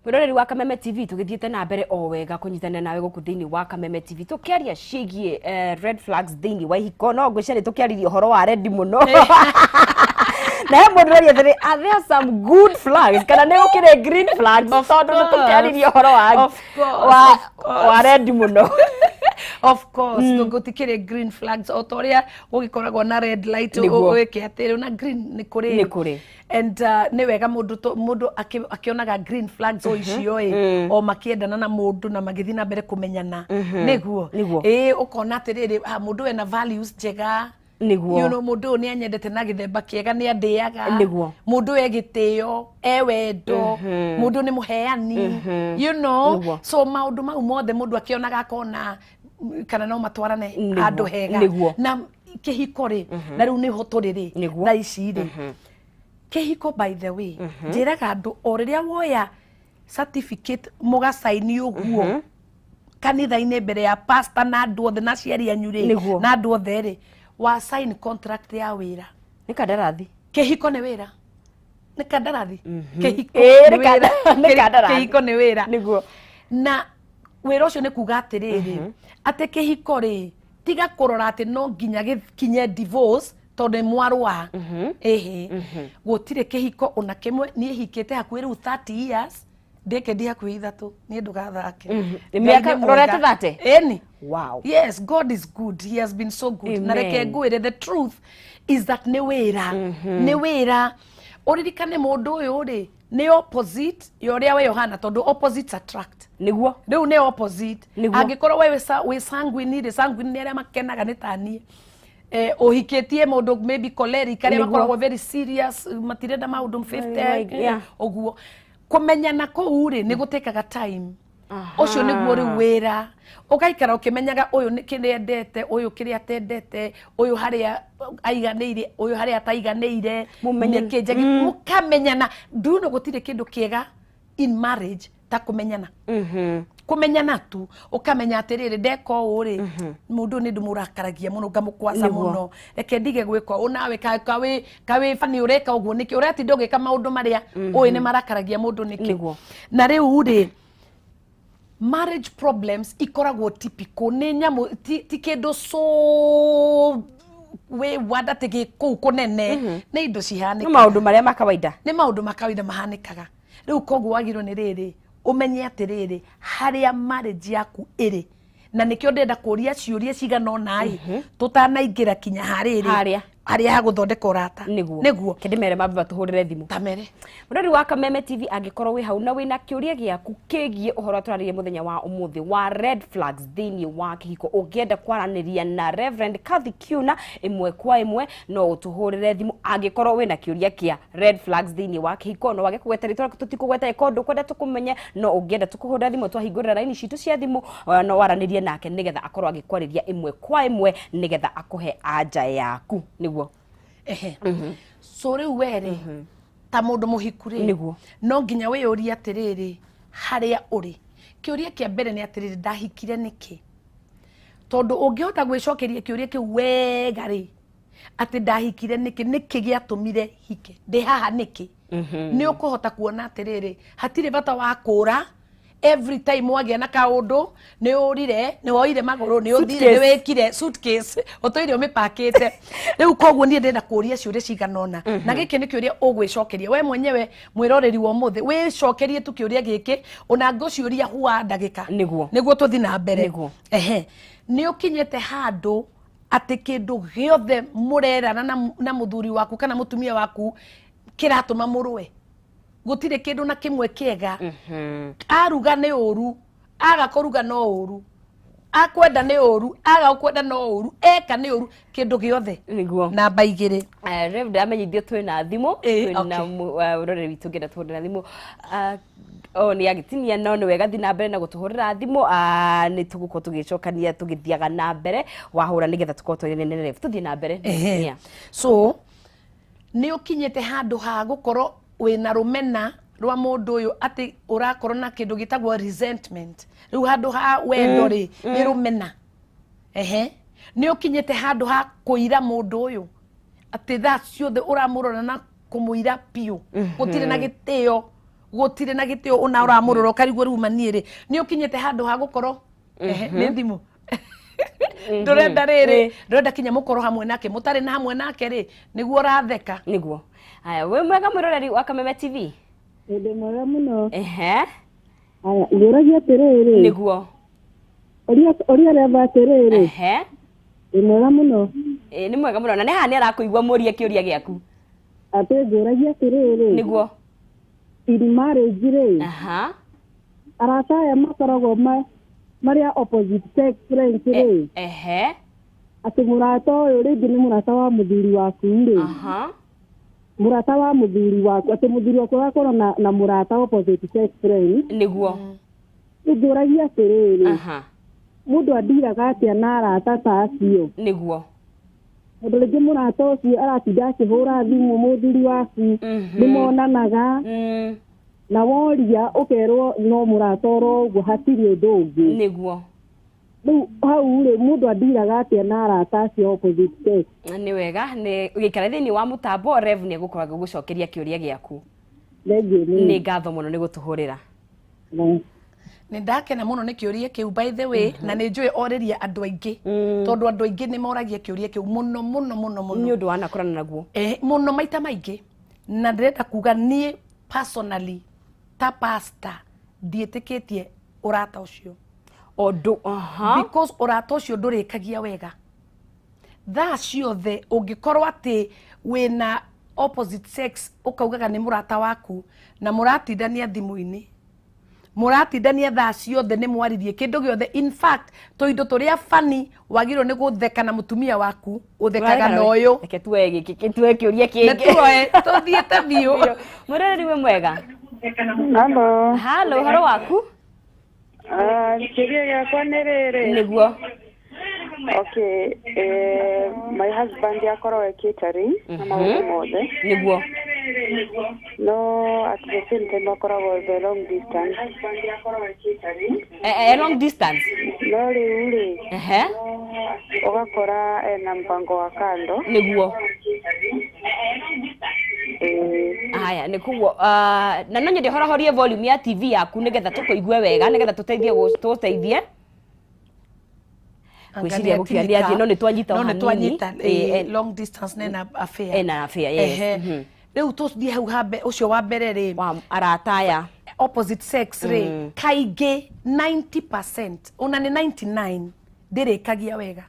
Mwiroreri wa Kameme TV, tugithiĩte na mbere o wega kũnyitanĩra nawe gũkũ thĩinĩ wa Kameme TV tũkĩaria ciĩgiĩ red flags thĩinĩ wa ihiko. No ngwĩciria nĩ tũkĩaririe ũhoro wa red mũno, na he mũndũ ũroria atĩrĩ, are there some good flags kana nĩ gũkĩrĩ green flags? Tondũ nĩ tũkĩaririe ũhoro wa Of course, wa of course. wa red mũno. Of course, gũtikĩrĩ green flags o ta ũrĩa gũgĩkoragwo na red light. Wĩke atĩrĩ na green nĩ kũrĩ. Nĩ kũrĩ. And nĩ wega mũndũ akĩonaga green flags o icio ĩ o makĩendana na mũndũ na magĩthiĩ na mbere kũmenyana. Nĩguo. Nĩguo. Ĩ ũkona atĩrĩrĩ, ah, mũndũ ena values njega. Mũndũ ũyũ nĩ anyendete na gĩthemba kĩega, nĩ andĩaga. Mũndũ ũyũ e gĩtĩo, e wendo. Mũndũ ũyũ nĩ mũheani. So maũndũ mau mothe mũndũ akĩonaga akona kana no matwarane handũ hega. Na kĩhiko rĩ, na rĩu nĩho tũrĩ rĩ thaa ici rĩ, kĩhiko, by the way, njĩraga andũ o rĩrĩa woya certificate mũgacaini ũguo kanitha-inĩ mbere ya pastor na andũ othe na aciari anyu rĩ, na andũ othe rĩ, wa sign contract ya wĩra. Nĩ kandarathi. Kĩhiko nĩ wĩra, nĩ kandarathi. Kĩhiko Ĩĩ, nĩ nĩ wĩra. Nĩ kandarathi. Kĩhiko nĩ wĩra. Na wĩra ũcio nĩ kuga atĩrĩrĩ, atĩ kĩhiko rĩ, tiga kũrora atĩ no nginya gĩkinye divorce tondũ nĩ mwarũa. Ĩhĩ, gũtirĩ kĩhiko ona kĩmwe. Niĩ hikĩte hakuhĩ rĩu 30 years, ndĩke ndi hakuhĩ ithatũ, niĩ ndũgathake. Ngai Mĩaka nĩ mwega. rorete 30? Ĩni. Yes, God is good, he has been so good. Na reke Amen. ngwĩre, the truth is that nĩ wĩra, nĩ wĩra. Ũririkane mũndũ ũyũ rĩ, nĩ opposite ya ũrĩa we ũhana, tondũ opposites attract. Rĩu nĩ opposite. Angĩkorwo we wĩ sanguine rĩ, sanguine nĩ arĩa makenaga, nĩ ta niĩ, ũhikĩtie mũndũ maybe choleric, arĩa makoragwo very serious, matirenda maũndũ 50 ũguo. Kũmenyana kũu rĩ, nĩ gũtĩkaga time. Ũcio nĩguo rĩu wĩra, ũgaikara ũkĩmenyaga ũyũ nĩ kĩrĩa endete, ũyũ kĩrĩa atendete, ũyũ harĩa aiganĩire, ũyũ harĩa ataiganĩire. Nĩkĩ njagi mũkamenyana nduno. Gũtirĩ kĩndũ kĩega in marriage ta kũmenyana, kũmenyana tu, ũkamenya atĩrĩrĩ, ndeka ũũ rĩ, mũndũ ũyũ nĩ ndĩmũrakaragia mũno, ngamũkwaca mũno, reke ndige gwĩka ũũ. Nawe kawĩ bani ũreka ũguo nĩkĩ? Ũratinda ũgĩka maũndũ marĩa ũĩ nĩ marakaragia mũndũ nĩkĩ? Na rĩu rĩ, marriage problems ikoragwo typical, nĩ nyamũ ti kĩndũ so wĩ wanda atĩ gĩ kũu kũnene, nĩ indo cihanĩkaga. Nĩ maũndũ marĩa ma kawaida. Nĩ maũndũ ma kawaida mahanĩkaga. Rĩu koguo wagĩrĩirwo nĩ rĩrĩ, ũmenye atĩrĩrĩ, harĩa marriage yaku ĩrĩ, na nĩkĩo ndĩrenda kũria ciũria cigana ũna ĩ tũtanaingĩra kinya harĩrĩ Harĩa. Harĩa ha gũthondeka ũrata. Nĩguo. Kĩndĩmere mambe matũhũrĩre thimũ. Tamere. Mũrori wa Kameme TV, angĩkorwo wĩ hau na wĩna kĩũria gĩaku kĩgiĩ ũhoro tũrarĩrie mũthenya wa ũmũthĩ wa red flags thĩinĩ wa kĩhiko, ũngĩenda kwaranĩria na Reverend Kathy Kiuna ĩmwe kwa ĩmwe, no ũtũhũrĩre thimũ. Angĩkorwo wĩna kĩũria kĩa red flags thĩinĩ wa kĩhiko, no wage kũgweta rĩtwa rĩaku, tũtikũgweta ĩkorwo ndũkwenda tũkũmenye, no ũngĩenda tũkũhũrĩra thimũ twahingũrĩra raini citũ cia thimũ, no waranĩrie nake nĩgetha akorwo agĩkwarĩria ĩmwe kwa ĩmwe nĩgetha akũhe anja yaku. Nĩguo. Ehe, so rĩu we rĩ, ta mũndũ mũhiku rĩ, no nginya wĩyũrie atĩrĩrĩ, harĩa ũrĩ. Kĩũria kĩa mbere nĩ atĩrĩrĩ, ndahikire nĩkĩ? Tondũ ũngĩhota gwĩcokeria kĩũria kĩu wega rĩ, atĩ ndahikire nĩkĩ, nĩkĩ gĩatũmire hike, ndĩ haha nĩkĩ, nĩ ũkũhota kuona atĩrĩrĩ, hatirĩ bata wa kũra every time wagĩa na kaũndũ, nĩ ũrire, nĩ woire magũrũ, nĩ ũthire, nĩ wĩkire suitcase ũtũire ũmĩpakĩte. Rĩu koguo niĩ ndĩrenda kũria ciũria cigana ũna, na gĩkĩ nĩ kĩũria ũgwĩcokeria we mwenyewe, mwĩroreri wa ũmũthĩ. Wĩcokerie tu kĩũria gĩkĩ, ona ngũciũria hwa ndagĩka, nĩguo tũthi na mbere. Ehe, nĩ ũkinyĩte handũ atĩ kĩndũ gĩothe mũrerana na mũthuri waku kana mũtumia waku kĩratũma mũrũe? Gũtirĩ kĩndũ na kĩmwe kĩega. Aruga nĩ ũru, aga kũruga no ũru, akwenda nĩ ũru, aga gũkwenda no ũru, eka nĩ ũru, kĩndũ gĩothe. Namba 2. Rev, ndamenyithio twĩna thimũ, twĩna okay. Mũroreri witũ ũngĩenda tũhũrĩra thimũ. O nĩ agĩtinia, no nĩ wega, thiĩ na mbere na gũtũhũrĩra thimũ. Nĩ tũgũkorwo tũgĩcokania tũgĩthiaga na mbere wahũra nĩgetha tũkorwo twaranĩria. Tũthiĩ na mbere. Ehe. So nĩ ũkinyĩte handũ ha gũkorwo wĩna rũmena rwa mũndũ ũyũ, atĩ ũrakorwo na kĩndũ gĩtagwo resentment. Rĩu handũ ha wendo rĩ, nĩ rũmena. Ehe, nĩ ũkinyĩte handũ ha kũira mũndũ ũyũ, atĩ thaa ciothe ũramũrora na kũmũira biũ, gũtirĩ na gĩtĩo, gũtirĩ na gĩtĩo, ona ũramũrora ũkarigwo rĩu maniĩ rĩ. Nĩ ũkinyĩte handũ ha gũkorwo, ehe, nĩ thimũ ndũrenda rĩrĩ, ndũrenda kinya mũkorwo hamwe nake, mũtarĩ na hamwe nake rĩ, nĩguo ũratheka. Nĩguo. Haya, wĩ mwega mwĩroreri wa Kameme TV? Ndĩ mwega mũno. Ehe. Aya, ngũragia atĩrĩrĩ. Nĩguo. Ũria reba atĩrĩrĩ. Ehe. Ndĩ mwega mũno. Ĩ, nĩ mwega mũno, na nĩ haha nĩ arakũigua, mũrie kĩũria gĩaku. Atĩ ngũragia atĩrĩrĩ. Nĩguo. In marriage rĩ. Aha. Arata aya makoragwo marĩa opposite sex friends rĩ. Ehe. Atĩ mũrata ũyũ rĩngĩ nĩ mũrata wa mũthuri waku rĩ. Aha. Mũrata wa mũthuri waku, atĩ mũthuri waku agakorwo na mũrata opposite sex friend. Nĩguo. Ngũragia atĩrĩrĩ. Aha. Mũndũ andiraga atĩa na arata ta acio? Nĩguo. Tondũ rĩngĩ mũrata ũcio aratinda akĩhũra thimũ mũthuri waku, nĩ monanaga, na woria ũkerwo no mũrata oro ũguo, hatirĩ ũndũ ũngĩ. Nĩguo. Rĩu hau rĩ, mũndũ andiraga atĩa na arata acio opposite sex? Nĩ wega, nĩ gĩikara thĩinĩ wa mũtambo, Rev nĩ egũkorwo agĩgũcokeria kĩũria gĩaku. Thengiũ mũno. Nĩ ngatho mũno nĩ gũtũhũrĩra. Nĩ ndakena mũno nĩ kĩũria kĩu, by the way, na nĩ njũĩ orĩria andũ aingĩ, tondũ andũ aingĩ nĩ moragia kĩũria kĩu mũno mũno mũno mũno. Nĩ ũndũ wanakorana naguo. Mũno maita maingĩ. Na ndĩrenda kuga niĩ personally ta pastor ndiĩtĩkĩtie ũrata ũcio. Ũndũ, aha. Because ũrata ũcio ndũrĩkagia wega. Thaa ciothe ũngĩkorwo atĩ wĩna opposite sex ũkaugaga nĩ mũrata waku, na mũratindania thimũ-inĩ, mũratindania thaa ciothe, nĩ mwaririe kĩndũ gĩothe, in fact tũindo tũrĩa funny wagĩrĩirwo nĩ gũtheka na mũtumia waku ũthekaga na ũyũ. Reke tuoe gĩkĩ, tuoe kĩũria kĩngĩ. Nĩ tuoe, tũthiĩte biũ. Mwĩroreri, wĩ mwega? Halo. Halo, ũhoro waku? Kĩũria gĩakwa nĩ rĩrĩ. Nĩguo. Okay, my husband akoragwo e catering na maũndũ mothe. Nĩguo. No at the same time akoragwo the long distance. Long distance. No rĩu rĩ, Ehe. ũgakora ena mpango wa kando. Nĩguo. Haya, nĩ koguo na no nyende ũhorohorie volume ya TV yaku nĩgetha tũkũigue wega, nĩgetha tũteithie tũteithie. Ngwĩciria gũkinya nĩ athiĩ, no nĩ twanyita o no nĩ hanini. Twanyita, long distance nena affair. Ena affair, yes. Ehe. Rĩu tũthiĩ hau hambe ũcio wa mbere rĩ, wa arata aya opposite sex rĩ, kaingĩ 90%, ona nĩ 99, ndĩrĩkagia wega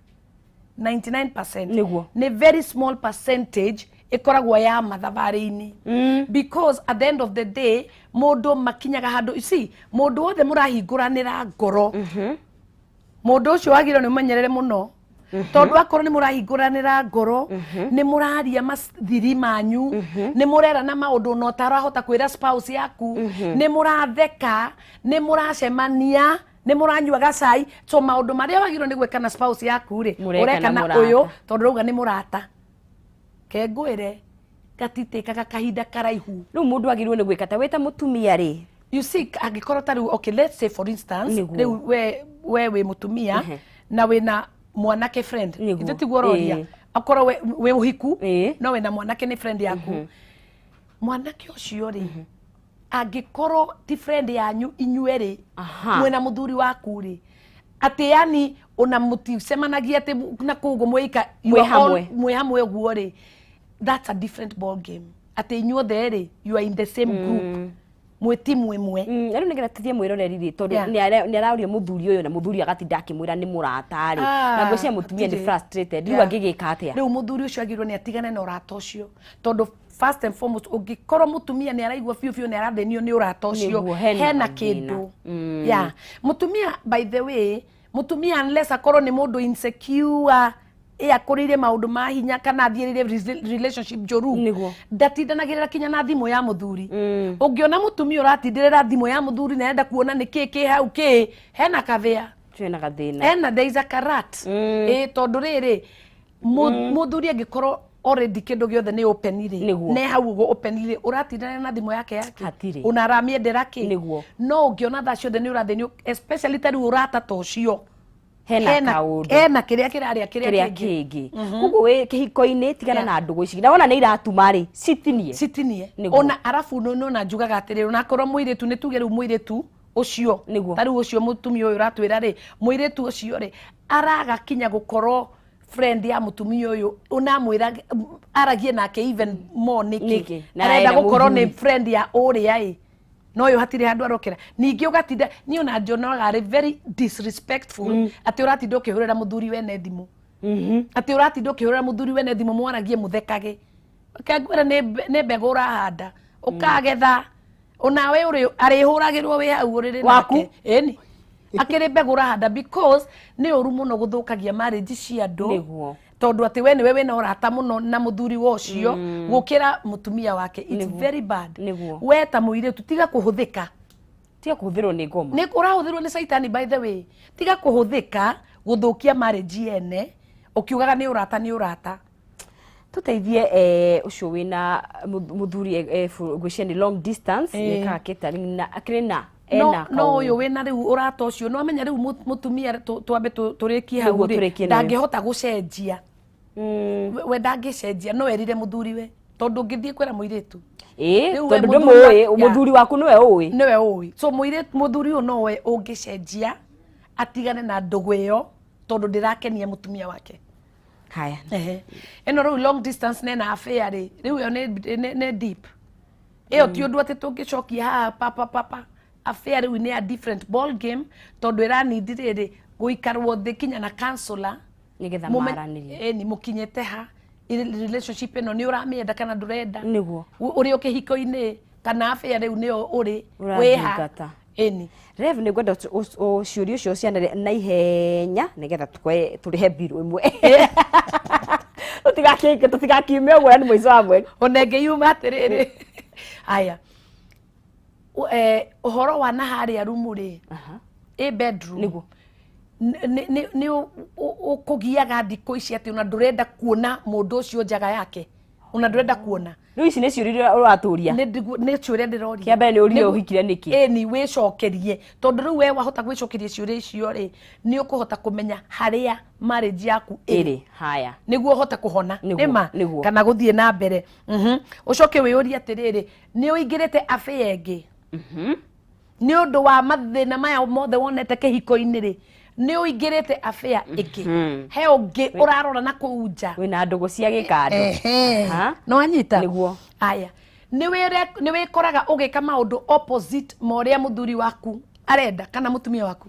99%. Nĩguo. Nĩ very small percentage ĩkoragwo ya mathabarĩ-inĩ, because at the end of the day mũndũ makinyaga handũ, you see, mũndũ wothe mũrahingũranĩra ngoro, mũndũ ũcio wagĩrĩirwo nĩ ũmenyerere mũno, tondũ akorwo nĩ mũrahingũranĩra ngoro, nĩ mũraria mathiri manyu, nĩ mũrerana maũndũ na ũtarahota kwĩra spouse yaku, nĩ mũratheka, nĩ mũracemania, nĩ mũranyua gacai, so maũndũ marĩa wagĩrĩirwo nĩ gwĩka na spouse yaku rĩ, Mũreka ũreka na na mũrata. ũyũ, tondũ rauga nĩ mũrata. Kengwĩre gatitĩkaga kahinda karaihu. Rĩu mũndũ agĩrĩirwo nĩ gwĩka ta wĩ ta mũtumia rĩ? You see, angĩkorwo ta rĩu, okay, let's say for instance, Nĩguo. rĩu we wĩ mũtumia na wĩna mwanake friend. Nĩguo. Ithe tiguo ũroria? Ĩĩ. Akorwo wĩ ũhiku no wĩna mwanake nĩ friend yaku, mwanake ũcio rĩ, angĩkorwo ti friend yanyu inyuerĩ mwĩna mũthuri waku rĩ, atĩ yani ona mũticemanagia atĩ na kũguo mwĩika you Mwĩ are all- hamwe. Mwĩ hamwe ũguo rĩ, that's a different ball game, atĩ inyuothe rĩ, you are in the same group, mwĩ timu ĩmwe. Rĩu nĩgetha tũthiĩ mwĩroreri rĩ, tondũ Yeah. nĩ araũria mũthuri ũyũ na mũthuri agatinda akĩmwĩra nĩ mũrata rĩ, na ngwĩciria mũtumia nĩ hatirĩ. frustrated rĩu, angĩgĩka atĩa? Rĩu mũthuri ũcio agĩrĩirwo nĩ atigane na ũrata ũcio, tondũ first and foremost ũngĩkorwo mũtumia nĩ araigua biũ biũ nĩ arathĩnio nĩ ũrata ũcio, Nĩguo, hena hena gathĩna. kĩndũ. Yeah, mũtumia, by the way, mũtumia unless akorwo nĩ mũndũ insecure Ĩ akũrĩire maũndũ ma hinya kana athiĩrĩire relationship njũru, ndatindanagĩrĩra kinya na thimũ ya mũthuri. Ũngĩona mũtumia ũratindĩrĩra thimũ ya mũthuri na enda kuona nĩ kĩ kĩ hau kĩ hena kathĩa, twĩna gathĩna. Hena, there is a karat. Ĩ tondũ rĩrĩ, mũthuri angĩkorwo already kĩndũ gĩothe nĩ open rĩ, ne hau ũguo open rĩ, ũratindana na thimũ yake yake? Hatirĩ. Ona aramĩendera kĩ? Nĩguo. No ũngĩona thaa ciothe nĩ ũrathĩnio, especially ta rĩu ũrata ta ũcio, hena kaũndũ, hena kĩrĩa kĩrarĩa kĩrĩa kĩrĩa kĩngĩ. Kĩngĩ. Koguo wĩ kĩhiko-inĩ, tigana na ndũgũ ici, na wona nĩ iratuma rĩ, citinie. Citinie. Nĩguo. Ona arabu nona njugaga atĩrĩrĩ, onakorwo mũirĩtu, nĩ tuge rĩu mũirĩtu ũcio, ta rĩu ũcio mũtumia ũyũ ũratwĩra rĩ, mũirĩtu ũcio rĩ, araga kinya gũkorwo friend ya mũtumia ũyũ, ũnamwĩra aragie nake even more nĩkĩ? Nĩkĩ? Na arenda arenda gũkorwo nĩ mũthuri. Friend ya ũrĩa ĩ no ũyũ hatirĩ handũ arokera. Ningĩ ũgatinda, niĩ ona njonaga arĩ very disrespectful atĩ ũratinda ũkĩhũrĩra mũthuri wene thimũ, atĩ ũratinda ũkĩhũrĩra mũthuri wene thimũ mwaragie mũthekage. Kangwĩra nĩ mbegũ ũrahanda ũkagetha, onawe ũrĩ arĩhũragĩrwo wĩ hau ũrĩrĩ Waku? Nake ĩni akĩrĩ mbegũ ũrahanda, because nĩ ũru mũno gũthũkagia marriage cia andũ, tondũ atĩ we nĩwe wĩna ũrata mũno na mũthuri wa ũcio gũkĩra mũtumia wake. It's very bad. We ta mũirĩtu, tiga kũhũthĩka. Tiga kũhũthĩrwo nĩ ngoma. Nĩ ũrahũthĩrwo nĩ caitani, by the way. Tiga kũhũthĩka gũthũkia marriage yene ũkiugaga nĩ ũrata, nĩ ũrata. Tũteithie ũcio wĩna mũthuri, ngwĩciria nĩ long distance, nĩkaga catering na akĩrĩ na No ena no kaũndũ. Ũyũ wĩna rĩu ũrata ũcio, no amenya rĩu mũtumia, twambe tũrĩkie hau Nĩguo rĩ, tũrĩkie nayo. Ndangĩhota gũcenjia. We ndangĩcenjia, no erire mũthuri we, tondũ ũngĩthiĩ kwĩra mũirĩtu Ĩ Rĩu we tondũ mũthuri ndũmũĩ, mũthuri waku nĩwe ũĩ. Nĩwe ũĩ. So mũirĩtu, mũthuri ũyũ nowe ũngĩcenjia atigane na ndũgũ ĩyo, tondũ ndĩrakenia mũtumia wake. Haya. Ehe. Ĩno rĩu long distance nena affair rĩ, rĩu ĩyo nĩ deep ĩyo, ti ũndũ atĩ tũngĩcokia haha papa papa. Affair rĩu nĩ a different ball game, tondũ ĩranindi rĩrĩ gũikarwo thĩ kinya na counselor nĩgetha maranĩrie. Ĩni mũkinyĩte ha relationship ĩno, nĩ ũramĩenda kana ndũrenda? Nĩguo. Ũrĩ o kĩhiko-inĩ kana affair rĩu nĩyo ũrĩ wĩha? Ũrathingata. Ĩni. Rev, nĩ ngwenda ciũria ũcio cianĩre na ihenya nĩgetha tukoe tũrĩhe mbiru ĩmwe, tũtigakiume ũguo na nĩ mũico wa mweri. Ona ĩngĩyuma atĩrĩrĩ, aya, ũhoro wa na harĩa rumu rĩ, ĩ bedroom, nĩguo nĩ ũkũgiaga thikũ ici atĩ ona ndũrenda kuona mũndũ ũcio njaga yake, ona ndũrenda kuona? Rĩu ici nĩ ciũria iria ũratũria. Nĩ ciũria ndĩroria. Kĩa mbere nĩ ũrire ũhikire nĩkĩ? Ĩni, wĩcokerie, tondũ rĩu we wahota gwĩcokeria ciũria icio rĩ, nĩ ũkũhota kũmenya harĩa marriage yaku ĩrĩ. Ĩrĩ haya. Nĩguo ũhote kũhona. Nĩma kana gũthiĩ na mbere. Ũcoke wĩyũrie atĩrĩrĩ, nĩ ũingĩrĩte affair ĩngĩ nĩ ũndũ wa mathĩna maya mothe wonete kĩhiko-inĩ rĩ? Nĩ ũingĩrĩte affair ĩngĩ? He ũngĩ ũrarora na kũu nja? Wĩna ndũgũ cia gĩkando? Ehe. No anyita. Nĩguo. Aya, nĩ wĩkoraga ũgĩka maũndũ opposite ma ũrĩa mũthuri waku arenda kana mũtumia waku?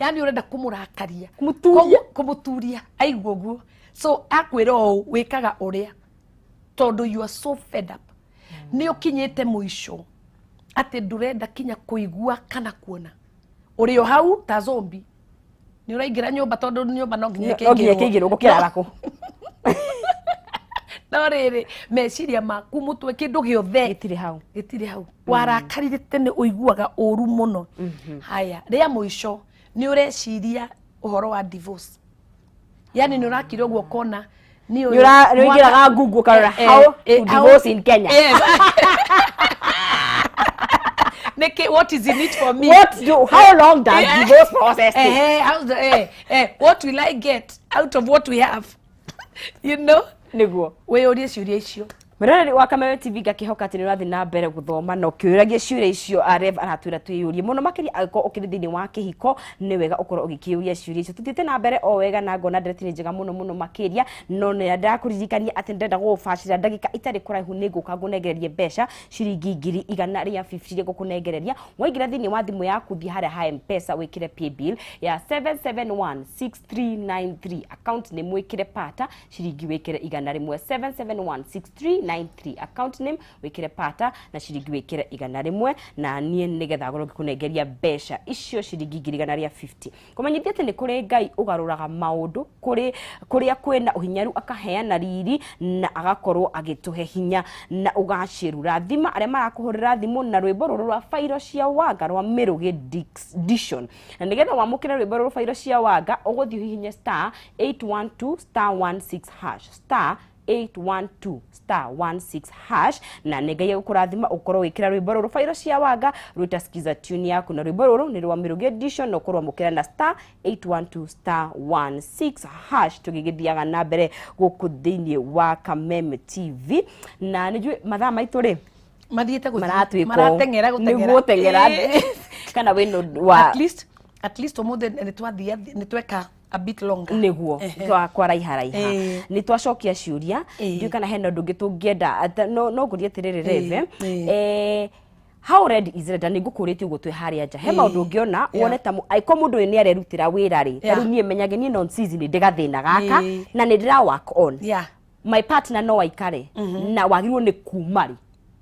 Yani ũrenda kũmũrakaria, kũmũturia. Kũmũturia aigua ũguo, so akwĩra ũũ wĩkaga ũrĩa tondũ you are so fed up, nĩ ũkinyĩte mũico atĩ ndũrenda kinya kũigua kana kuona, ũrĩ o hau ta zombie, nĩ ũraingĩra nyũmba tondũ nyũmba no nginya No nginya ĩkĩingĩrwo. ĩkĩingĩrwo gũkĩrara kũ. No rĩrĩ, meciria maku, mũtwe, kĩndũ gĩothe gĩtirĩ hau. Gĩtirĩ hau. Warakarire tene, ũiguaga ũru mũno. Haya, rĩa mũico, nĩ ũreciria ũhoro wa divorce, yani nĩ ũrakira ũguo ũkona nĩ Nĩ nĩ ũingĩraga Google ũkarora how to divorce in Kenya. Nĩkĩ, what is in it for me? How long does divorce process take? What will I get out of what we have? Nĩguo. Wĩyũrie ciũria icio. Mwĩroreri wa Kameme TV, ngakĩhoka atĩ nĩ ũrathiĩ na mbere gũthoma na ũkĩũragia ciũria icio Rev aratwĩra twĩyũrie mũno makĩria. Angĩkorwo ũkĩrĩ thĩinĩ wa kĩhiko, nĩ wega ũkorwo ũgĩkĩũria ciũria icio. Tũthiĩte na mbere o wega na ngona ndereti nĩ njega mũno mũno makĩria, no nĩ ndakũririkania atĩ ndĩrenda gũgũbacĩra ndagĩka itarĩ kũraihu nĩ ngũka ngũnengererie mbeca ciringi 150,000 iria ngũkũnengereria waingĩra thĩinĩ wa thimũ yaku. Thiĩ harĩa ha M-Pesa, wĩkĩre paybill ya 7716393, account nĩ mwĩkĩre pata, ciringi wĩkĩre 100, 77163. 393, account name wĩkĩre Pata na ciringi wĩkĩre 100, na niĩ nĩgetha ngorwo ngĩkũnengeria mbeca icio ciringi 150,000. Kũmenyithia atĩ nĩ kũrĩ Ngai ũgarũraga maũndũ, kũrĩ kũrĩa kwĩna ũhinyaru akaheana riri na agakorwo agĩtũhe hinya na ũgacĩru. Rathima arĩa marakũhũrĩra thimũ na rwĩmbo rũrũ rwa Bairo cia Wanga rwa Mĩrũgĩ Dishon, na nĩgetha wamũkĩre rwĩmbo rũrũ Bairo cia Wanga, ũgũthiĩ ũhihinye star 812 star 16 hash, star 812 star 16 hash, na nĩ Ngai egũkũrathima ũkorwo wĩkĩra rwĩmbo rũrũ Bairo cia Wanga rwĩta skiza tune yaku, na rwĩmbo rũrũ nĩ rwa Mĩrũgĩ Edition na ũkorwo wamũkĩra na star 812 star 16 hash. Tũgĩgĩthiaga na mbere gũkũ thĩinĩ wa Kameme TV, na nĩ njũĩ mathaa maitũ rĩ mathiĩte gũthiĩ. Maratwĩka ũũ. Marateng'era gũteng'era. Nĩguo gũteng'era. Kana wĩna ũndũ wa At least ũmũthĩ nĩ twathiĩ nĩ tweka a bit longer. Nĩguo twaraiha raiha. Nĩ twacokia ciũria. Ndiũĩ kana hena ũndũ ũngĩ tũngĩenda no ngũrie atĩrĩrĩ, Reve, how red is red? Na nĩ ngũkũrĩtie ũguo twĩ harĩa nja, he maũndũ ũngĩona wone ta angĩkorwo mũndũ ũyũ nĩ arerutĩra wĩra rĩ, ta rĩu niĩ menyage niĩ non season ndĩ gathĩna gaka na nĩ ndĩra work on my partner, no aikare na wagĩrĩirwo nĩ kuma rĩ,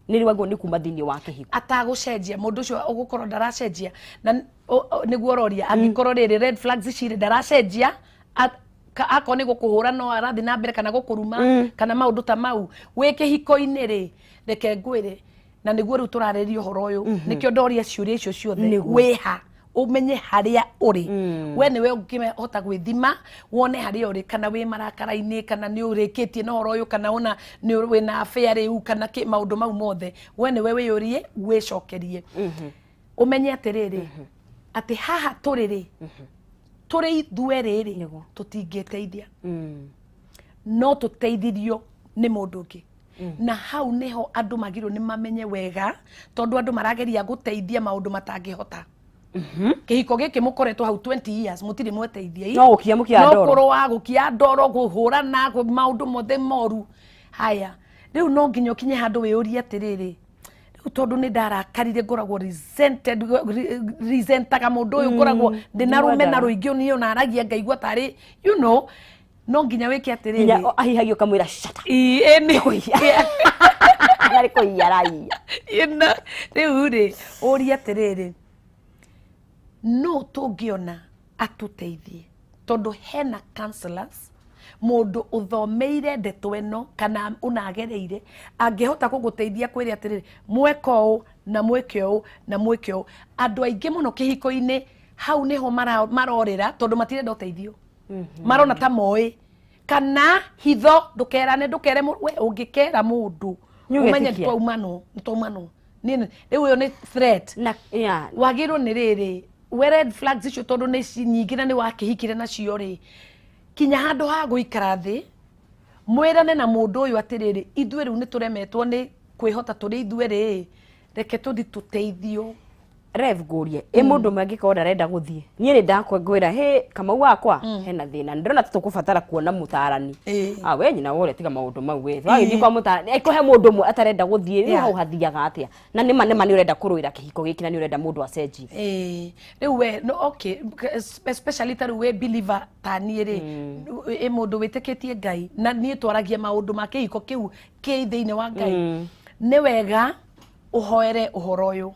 nĩ rĩ wagĩrĩirwo nĩ kuma thĩinĩ wa kĩhiko? Atagũcenjia, mũndũ ũcio ũgũkorwo ndaracenjia na nĩguo ũroria, angĩkorwo rĩrĩ red flags ici rĩ, ndaracenjia, akorwo nĩ gũkũhũra no arathiĩ na mbere kana gũkũruma kana maũndũ ta mau wĩ kĩhiko-inĩ rĩ, reke ngwĩre, na nĩguo rĩu tũrarĩria ũhoro ũyũ, nĩkĩo ndoria ciũria icio ciothe. Wĩha ũmenye harĩa ũrĩ, we nĩwe ũngĩhota gwĩthima wone harĩa ũrĩ, kana wĩ marakara-inĩ, kana nĩ ũrĩkĩtie na ũhoro ũyũ, kana ona nĩ wĩna affair rĩu, kana kĩ, maũndũ mau mothe we nĩwe wĩyũrie, wĩcokerie, ũmenye atĩrĩrĩ, atĩ haha tũrĩ rĩ, tũrĩ ithuerĩ rĩ, tũtingĩteithia, no tũteithirio nĩ mũndũ ũngĩ. Na hau nĩho andũ magirwo nĩ mamenye wega, tondũ andũ marageria gũteithia maũndũ matangĩhota. Kĩhiko gĩkĩ mũkoretwo hau 20 years, mũtirĩ mweteithia. No gũkia mũkia No ndoro. kũrũa, gũkia ndoro, kũhũrana, maũndũ mothe moru. Haya, rĩu no nginya ũkinye handũ wĩyũrie atĩrĩrĩ, rĩu tondũ nĩ ndarakarire, ngoragwo resented, resentaga mũndũ ũyũ, ngoragwo ndĩna rũmena Nĩwendaga. rũingĩ, niĩ ona aragia ngaigua tarĩ no nginya wĩke atĩrĩrĩ, nginya ahihagio ũkamwĩra shut up. Ĩ, ĩ, Arĩ kũhiya araiya. Ĩno rĩu rĩ, ũrie atĩrĩrĩ, no tũngĩona atũteithie, tondũ hena counselors, mũndũ ũthomeire ndeto ĩno kana ũnagereire, angĩhota gũgũteithia kwĩre atĩrĩrĩ, mweka ũũ na mwĩke ũũ na mwĩke ũũ. Andũ aingĩ mũno kĩhiko-inĩ hau nĩho marorĩra, tondũ matirenda ũteithio, marona ta moĩ kana hitho. Ndũkerane, ndũkere we ũngĩkera mũndũ Nĩ ũmenye ũgetĩkia. nĩtwaumanwo, nĩtwaumanwo. Rĩu ĩyo nĩ threat. Na yeah. Wagĩrwo nĩ rĩrĩ, we red flags icio tondũ nĩ nyingĩ na nĩ wakĩhikire nacio rĩ, kinya handũ ha gũikara thĩ mwĩrane na mũndũ ũyũ atĩrĩrĩ, ithuĩ rĩu nĩ tũremetwo nĩ kwĩhota tũrĩ ithuĩ rĩ, reke tũthi tũteithio. Rev, ngũrie, ĩ mũndũ ũmwe angĩkorwo ndarenda gũthiĩ, niĩ nĩ ndakwĩra hĩ Kamau wakwa hena thĩna, ndĩrona tũkũbatara kuona mũtarani. Ah, we nyina wore, tiga maũndũ mau, we wagĩthiĩ kwa mũtarani, angĩkorwo he mũndũ ũmwe atarenda gũthiĩ rĩu, hau hathiaga atĩa? Na nĩma nĩma nĩ ũrenda kũrũĩra kĩhiko gĩkĩ na nĩ ũrenda mũndũ acenjie. Ĩĩ, rĩu we no, okay, especially ta rĩu wĩ believer ta niĩ rĩ, ĩ mũndũ wĩtĩkĩtie Ngai, na niĩ twaragia maũndũ ma kĩhiko kĩu kĩ thĩinĩ wa Ngai, nĩ wega ũhoere ũhoro ũyũ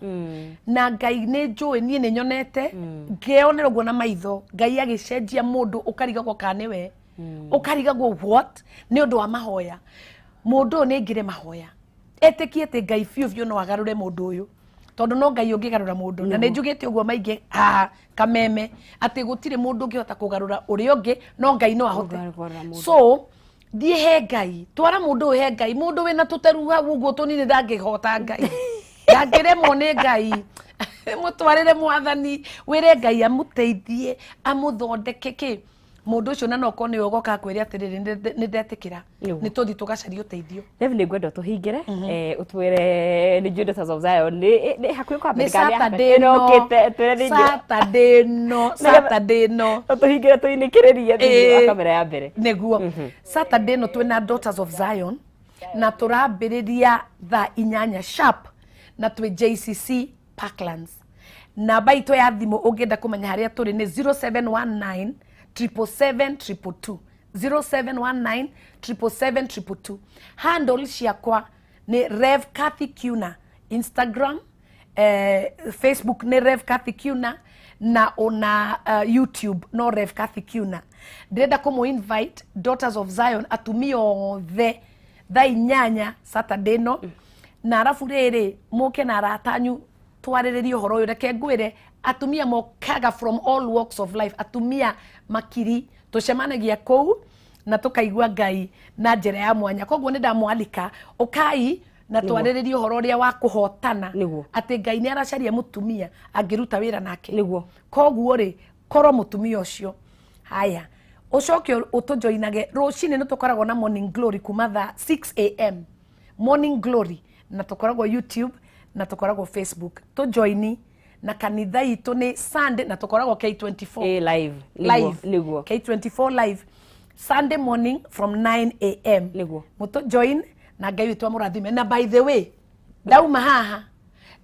na Ngai. Nĩ njũĩ, niĩ nĩ nyonete, ngeyonera ũguo na maitho, Ngai agĩcenjia mũndũ, ũkarigagwo kana nĩwe, ũkarigagwo what, nĩ ũndũ wa mahoya. Mũndũ ũyũ nĩ aingĩre mahoya, etĩkie atĩ Ngai biũ biũ no agarũre mũndũ ũyũ, tondũ no Ngai ũngĩgarũra mũndũ. Na nĩ njugĩte ũguo maingĩ haha Kameme atĩ gũtirĩ mũndũ ũngĩhota kũgarũra ũrĩa ũngĩ, no Ngai no ahote. Kũgarũra mũndũ. So thiĩ he Ngai, twara mũndũ ũyũ he Ngai. Mũndũ wĩna tũteru hau ũguo tũnini ndangĩhota Ngai, ndangĩremwo nĩ Ngai. Mũtwarĩre Mwathani, wĩre Ngai amũteithie, amũthondeke kĩ mũndũ ũcio, na no korwo nĩwe ũgoka akwĩre atĩrĩrĩ, "Nĩ ndetĩkĩra, nĩ tũthiĩ tũgacaria ũteithio." Rev, nĩ ngwenda ũtũhingĩre, ũtwĩre nĩ njũĩ Daughters of Zion nĩ hakuhĩ kwa Nĩ Saturday no. ĩrokĩte, twĩre nĩ njũĩ. Saturday no, Saturday no. Ũtũhingĩre tũinĩkĩrĩrie thĩinĩ wa kamera ya mbere. Nĩguo, Saturday no twĩna Daughters of Zion na tũrambĩrĩria thaa 8 sharp, na twĩ JCC Parklands. Namba itũ ya thimũ ũngĩenda kũmenya harĩa tũrĩ nĩ 0719 777 222, 0719 777 222. Handle ciakwa nĩ Rev Kathy Kiuna Instagram, Facebook nĩ Rev Kathy Kiuna, na ona YouTube no Rev Kathy Kiuna. Ndĩrenda kũmũ invite Daughters of Zion, atumia othe, thaa 8 Saturday no na arabu rĩrĩ mũke na arata anyu twarĩrĩrie ũhoro ũyũ. Reke ngwĩre, atumia mokaga from all walks of life, atumia makiri tũcemanagia kũu na tũkaigua Ngai na njĩra ya mwanya. Koguo nĩ ndamwalika, ũkai na twarĩrĩrie ũhoro ũrĩa wa kũhotana, atĩ Ngai nĩ aracaria mũtumia angĩruta wĩra nake. Koguo rĩ, korwo mũtumia ũcio haya, ũcoke ũtũjoinage rũcinĩ. Nĩ tũkoragwo na Morning Glory kuma thaa 6 a.m., Morning Glory, na tũkoragwo YouTube na tũkoragwo Facebook. Tũjoini na kanitha itũ nĩ Sunday na tũkoragwo K24. Ĩ, live. Nĩguo, Live. K24 live Sunday morning from 9 a.m. Mũtũ join na Ngai witũ amũrathime. Na by the way, ndauma haha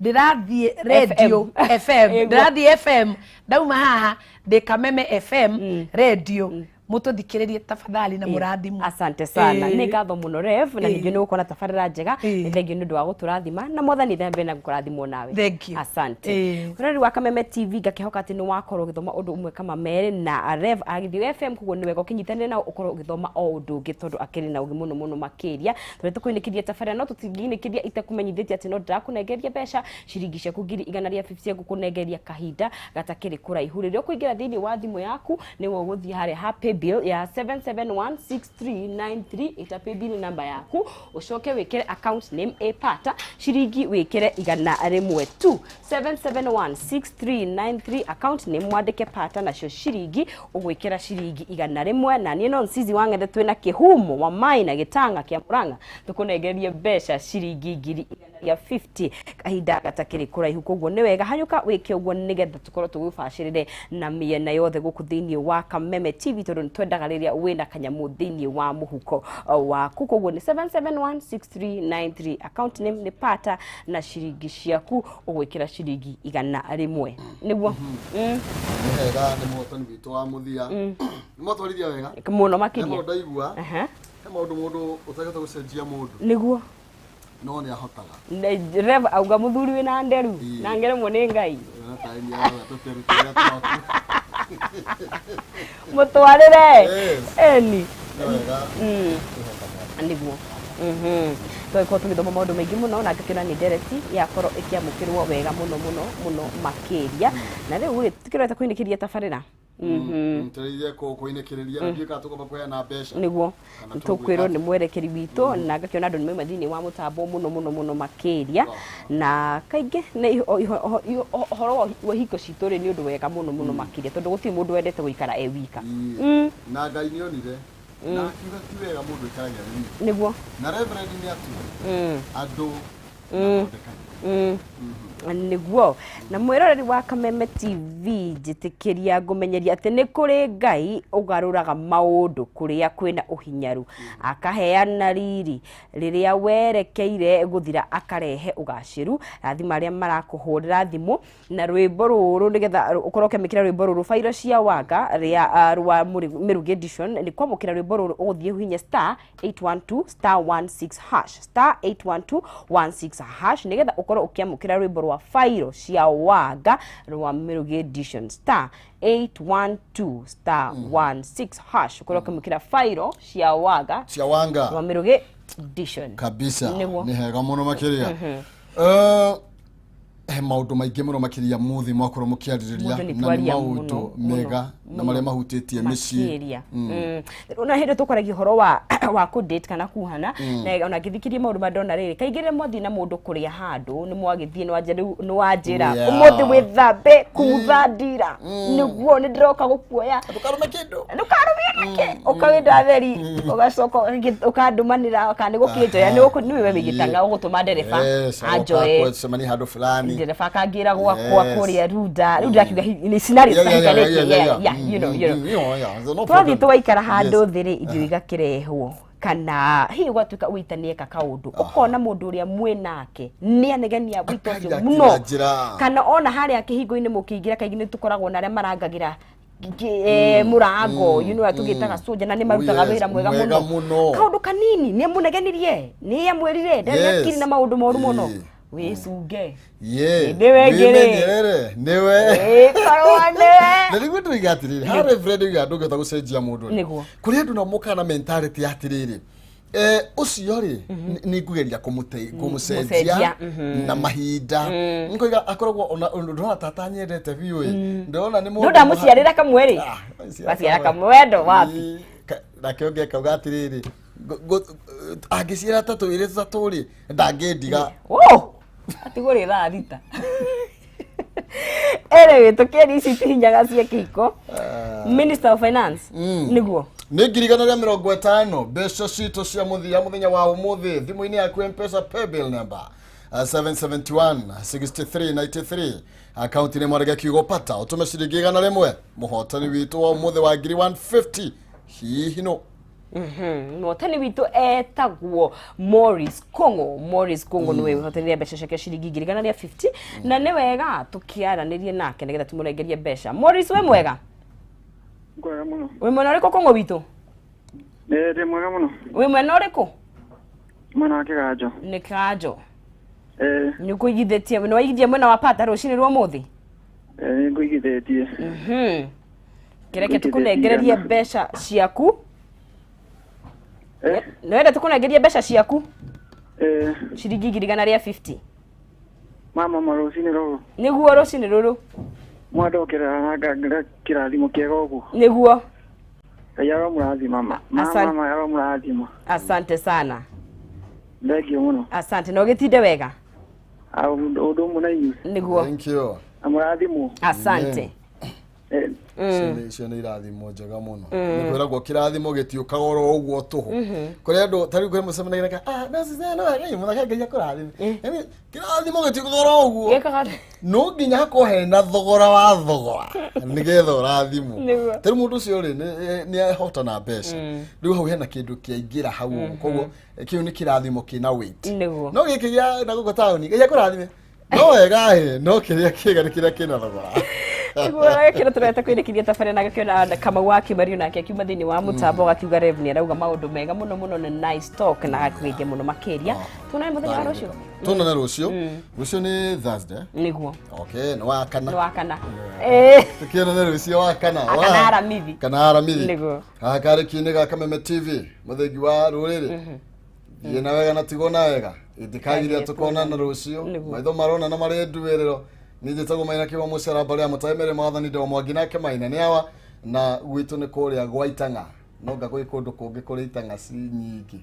ndĩrathiĩ radio FM. Ndĩrathiĩ FM. Ndauma haha ndĩ Kameme FM radio. Mũtũthikĩrĩrie tafadhali na mũrathimwo. Asante sana. Ĩĩ. Nĩ ngatho mũno, Rev, na ningĩ nĩ gũkorwo na tabarĩra njega. Nĩ thengio nĩ ũndũ wa gũtũrathima, na Mwathani thembe na gũkũrathimwo nawe. Thank you. Asante. Ĩĩ. Mũrori wa Kameme TV, ngakĩhoka atĩ nĩ wakorwo ũgĩthoma ũndũ ũmwe kama merĩ na Rev agĩthiĩ FM. Koguo nĩ wega ũkĩnyitanĩre nao, ũkorwo ũgĩthoma o ũndũ ũngĩ, tondũ akĩrĩ na ũgĩ mũno mũno makĩria. Tũrĩ tũkũinĩkĩria tabarĩra, no tũtingĩinĩkĩria itakũmenyithĩtie atĩ no ndĩrakũnengeria mbeca ciringi ciaku 150,000. Ngũkũnengeria kahinda gatakĩrĩ kũraihu. Rĩrĩa ũkũingĩra thĩinĩ wa thimũ yaku, nĩwe ũgũthiĩ harĩa ha paybill ya 7716393, ĩta paybill namba yaku, ũcoke wĩkĩre account name ĩpata, ciringi wĩkĩre 100 tu, 7716393, account name mwandĩke pata, nacio ciringi ũgwĩkĩra ciringi 100. Na niĩ no Nsizi wa Ng'ethe, twĩna kĩhumo wa mai na gĩtanga kĩa Mũrang'a, tũkũnengerie mbeca ciringi 150,000 kahinda gatakĩrĩ kũraihu. Koguo nĩ wega hanyũka wĩke ũguo, nĩgetha tũkorwo tũgũbacĩrĩre na mĩena yothe gũkũ thĩinĩ wa Kameme TV, tondũ nĩ twendaga rĩrĩa wĩna kanyamũ thĩinĩ wa mũhuko waku. Koguo nĩ 7716393, account name nĩ pata, na ciringi ciaku ũgwĩkĩra ciringi 100 nĩguo. Nĩ hega, nĩ mũhotani witũ wa mũthia. Nĩ mwatwarithia wega mũno He makĩria. maũndũ ndaigua, he maũndũ mũndũ ũtagĩte gũcenjia mũndũ, no nĩ ahotaga. Rev auga mũthuri wĩna nderu na ngeremwo nĩ Ngai. Wena taĩ nĩ arauga tũteru tũrĩa twaku. Mũtwarĩre. Eni. Nĩ wega. Nĩguo tũgĩkorwo tũgĩthoma maũndũ maingĩ mũno, na ngakĩona nĩ ndereti yakorwo ĩkĩamũkĩrwo wega mũno mũno mũno makĩria. Na rĩu rĩ, tũkĩrorete kũinĩkĩria tabarĩra. Tereire kũinĩkĩrĩria na ndiũĩ kana tũkwamba kũheana mbeca Nĩguo kana tũkwĩrwo tũgwĩka. Nĩ mwerekeri witũ, na ngakĩona andũ nĩ mauma thĩinĩ wa mũtambo mũno mũno mũno makĩria. Na kaingĩ nĩ ũhoro wa hingo citũ rĩ, nĩ ũndũ wega mũno mũno makĩria, tondũ gũtirĩ mũndũ wendete gũikara e wika. Na Ngai nĩ onire na akiuga ti wega mũndũ aikarage arĩ wika. Na Reverend nĩ atuire andũ Nĩguo. Na mwĩroreri wa Kameme TV, njĩtĩkĩria ngũmenyeria atĩ nĩ kũrĩ Ngai ũgarũraga maũndũ kũrĩa kwĩna ũhinyaru, akaheana riri rĩrĩa werekeire gũthira, akarehe ũgacĩru. Rathima arĩa marakũhũrĩra thimũ na rwĩmbo rũrũ, nĩgetha ũkorwo ũkĩamũkĩra rwĩmbo rũrũ, Bairo cia Wanga rĩa rwa Mĩrugi Edition. Nĩ kwamũkĩra rwĩmbo rũrũ ũgũthiĩ ũhihinye star 812 star 16 hash, star 812 16 hash, nĩgetha ũkorwo ũkĩamũkĩra rwĩmbo rwa Bairo cia Wanga rwa Mĩrugi Edition, star 812 star 16 hash, ũkorwo ũkĩamũkĩra Bairo cia Wanga cia Wanga rwa Mĩrugi Edition. Kabisa. Nĩguo. Nĩ hega mũno makĩria. He maũndũ maingĩ mũno makĩria mũthĩ mwakorwo mũkĩarĩrĩria, Mũndũ nĩ na nĩ twaria maũndũ mũno, mega na mũno marĩa mahutĩtie mĩciĩ. Makĩria. Na hĩndĩ tũkwaragia ũhoro wa kũ-date kana kuhana, na ona ngĩthikĩria maũndũ marĩa ndona rĩrĩ, kaingĩ rĩrĩa mwathiĩ na mũndũ kũrĩa handũ, nĩ mwagĩthiĩ, nĩ rĩu nĩ wanjĩra ũmũthĩ wĩthambe kumutha ndira, nĩguo nĩ ndĩroka gũkuoya, ndũkarume kĩndũ, ndũkarumie nake, ũkawĩnda theri, ũgacoka ũkandũmanĩra kana nĩ gũkĩnjoya, nĩ we wĩgĩtanga ũgũtũma ndereba anjoe. Cemania handũ fulani. Ndereba akangĩra gwakwa kũrĩa Runda. Rĩu ndĩrakiuga nĩ scenario citahikanĩtie, yeah, you know. Yeah, no Twathiĩ problem. tũgaikara handũ thĩ rĩ, irio igakĩrehwo, kana hihi gwatuĩka ũita nĩeka kaũndũ, ũkona mũndũ ũrĩa mwĩ nake nĩ anegenia wĩita ũcio Akaria mũno njĩra. Kana ona harĩa kĩhingo-inĩ mũkĩingĩra, kaingĩ nĩ tũkoragwo na arĩa marangagĩra Mũrango, you know, tũgĩtaga soja na nĩ marutaga wĩra mwega Mwega mũno. Mũno. Kaũndũ kanini nĩ amũnegenirie, nĩ amwĩrire ndarĩ akiri na maũndũ moru mũno. Wĩcunge. Nĩwe ngĩrĩ. Wĩmenyerere nĩwe. Ĩkorwo nĩwe. Na nĩguo ndĩroiga atĩrĩrĩ, ha Reverend oiga ndũngĩhota gũcenjia mũndũ rĩ. Nĩguo. Kũrĩ andũ nao mokaga na mentality ya atĩrĩrĩ, ũcio rĩ, nĩ ngũgeria kũmũcenjia Mũcenjia, na mahinda. Nkoiga akoragwo ona ndona tata nyendete biũ ĩ, ndĩrona nĩ No ndamũciarĩra kamwe rĩ, waciara kamwe ndo wapi. Nake ũngĩ akauga atĩrĩrĩ, angĩciara ta twĩrĩ tũtatũ rĩ, ndangĩndiga. Atigwo rĩ thaa 6. Anyway, tũkĩaria ici tihinyaga cia kĩhiko. Minister of Finance, nĩguo. Nĩ 150,000 mbeca citũ cia mũthia mũthenya wa ũmũthĩ thimũ-inĩ yaku Mpesa paybill number 771 6393, akaunti nĩ mwarege kiugo pata, ũtũme ciringi 100. Mũhotani witũ wa ũmũthĩ wa 150,000 hihi no Mũhotani witũ etagwo Morris Kongo. Morris Kongo nĩwe ũhotanire mbeca ciake ciringi 150,000, na nĩ wega tũkĩaranĩrie nake nĩgetha tũmũrengerie mbeca. Morris, wĩ mwega? Mwega mũno. Wĩ mwena ũrĩkũ, Kongo witũ? Nĩ ndĩ mwega mũno. Wĩ mwena ũrĩkũ? Mwena wa Kĩganjo. Nĩ Kĩganjo. Eh. Nĩ ũkũigithĩtie, nĩ waigithia mwena wa pata rũcinĩ rwa ũmũthĩ? Nĩ ngũigithĩtie. Kĩreke tũkũnengererie mbeca ciaku. Nĩ wenda tũkũnengerie mbeca ciaku? Eh. Ciringi 150,000. Mama, ma rũcinĩ rũrũ. Nĩguo, rũcinĩ rũrũ. Mwandokerera na ngangĩra kĩrathimo kĩega ũguo. Nĩguo. Ngai aromũrathima ma. Mama, Asante. mama aromũrathima. Asante sana. Thank you mũno. Asante na ũgĩtinde wega. Ah, ũndũ ũmwe na inyuĩ. Nĩguo. Thank you. Na mũrathimwo. Asante. Icio nĩ irathimo njega mũno. Nĩ kwĩragwo kĩrathimo gĩtiũkaga oro ũguo tũhũ. Kũrĩ andũ ta rĩu kwĩ mũcemanagia na no cice no Ngai mũthaka, Ngai akũrathime. Yaani kĩrathimo gĩtiũkaga oro ũguo. Gĩkaga No nginya hakorwo hena thogora wa thogora nĩgetha ũrathimwo. Nĩguo. Ta rĩu mũndũ ũcio rĩ, nĩ ahotana mbeca, rĩu hau hena kĩndũ kĩaingĩra hau ũguo, koguo kĩu nĩ kĩrathimo kĩna weight. Nĩguo. No gĩkĩ gĩa na gũkũ taũni, Ngai akũrathime, no wega ĩ, no kĩrĩa kĩega nĩ kĩrĩa kĩna thogora. Nĩguo kĩrĩa tũreta kwĩrĩkĩria tabarĩra na gĩkĩona Kamau wa Kĩmario nake akiuma thĩinĩ wa mũtambo, agakiuga Rev nĩ arauga maũndũ mega mũno mũno na nice talk na agakũgeithia mũno makĩria. Tuonane mũthenya wa rũciũ. Tuonane rũciũ. Rũciũ nĩ Thursday. Nĩguo. Okay, nĩ wa kana. Nĩ wa kana. Tũkĩonane rũciũ wa kana. Kana Aramithi. Kana Aramithi. Nĩguo. Haha karĩki-inĩ ga Kameme TV, mũthengi wa rũrĩrĩ. Thiĩ na wega na tigwo na wega, itikagiria tũkonana rũciũ. Maitho marona na marĩ nduĩrĩro. Niĩ njĩtagwo Maina Kĩwa Mũcara mbarĩ ya mũtae mere mwathani ndewa mwangi nake Maina nĩ awa, na gwitũ nĩ kũrĩa gwa Itang'a, no nga gwĩ kũndũ kũngĩ kũrĩ itang'a ci nyingĩ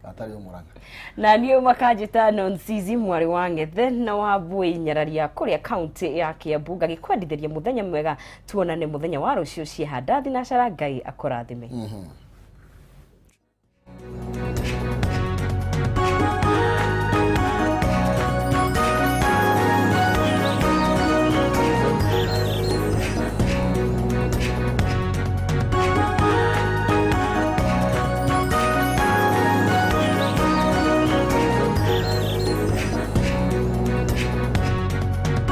atarĩ o Mũrang'a. Na niĩ makanjĩta Nonsizi mwarĩ wa Ng'ethe na wa Mbui Nyararia kũrĩa kaunti ya Kiambu, ngagĩkwendithĩria mũthenya mwega. Tuonane mũthenya wa rũciũ ciĩhanda thinacara. Ngai akũrathime.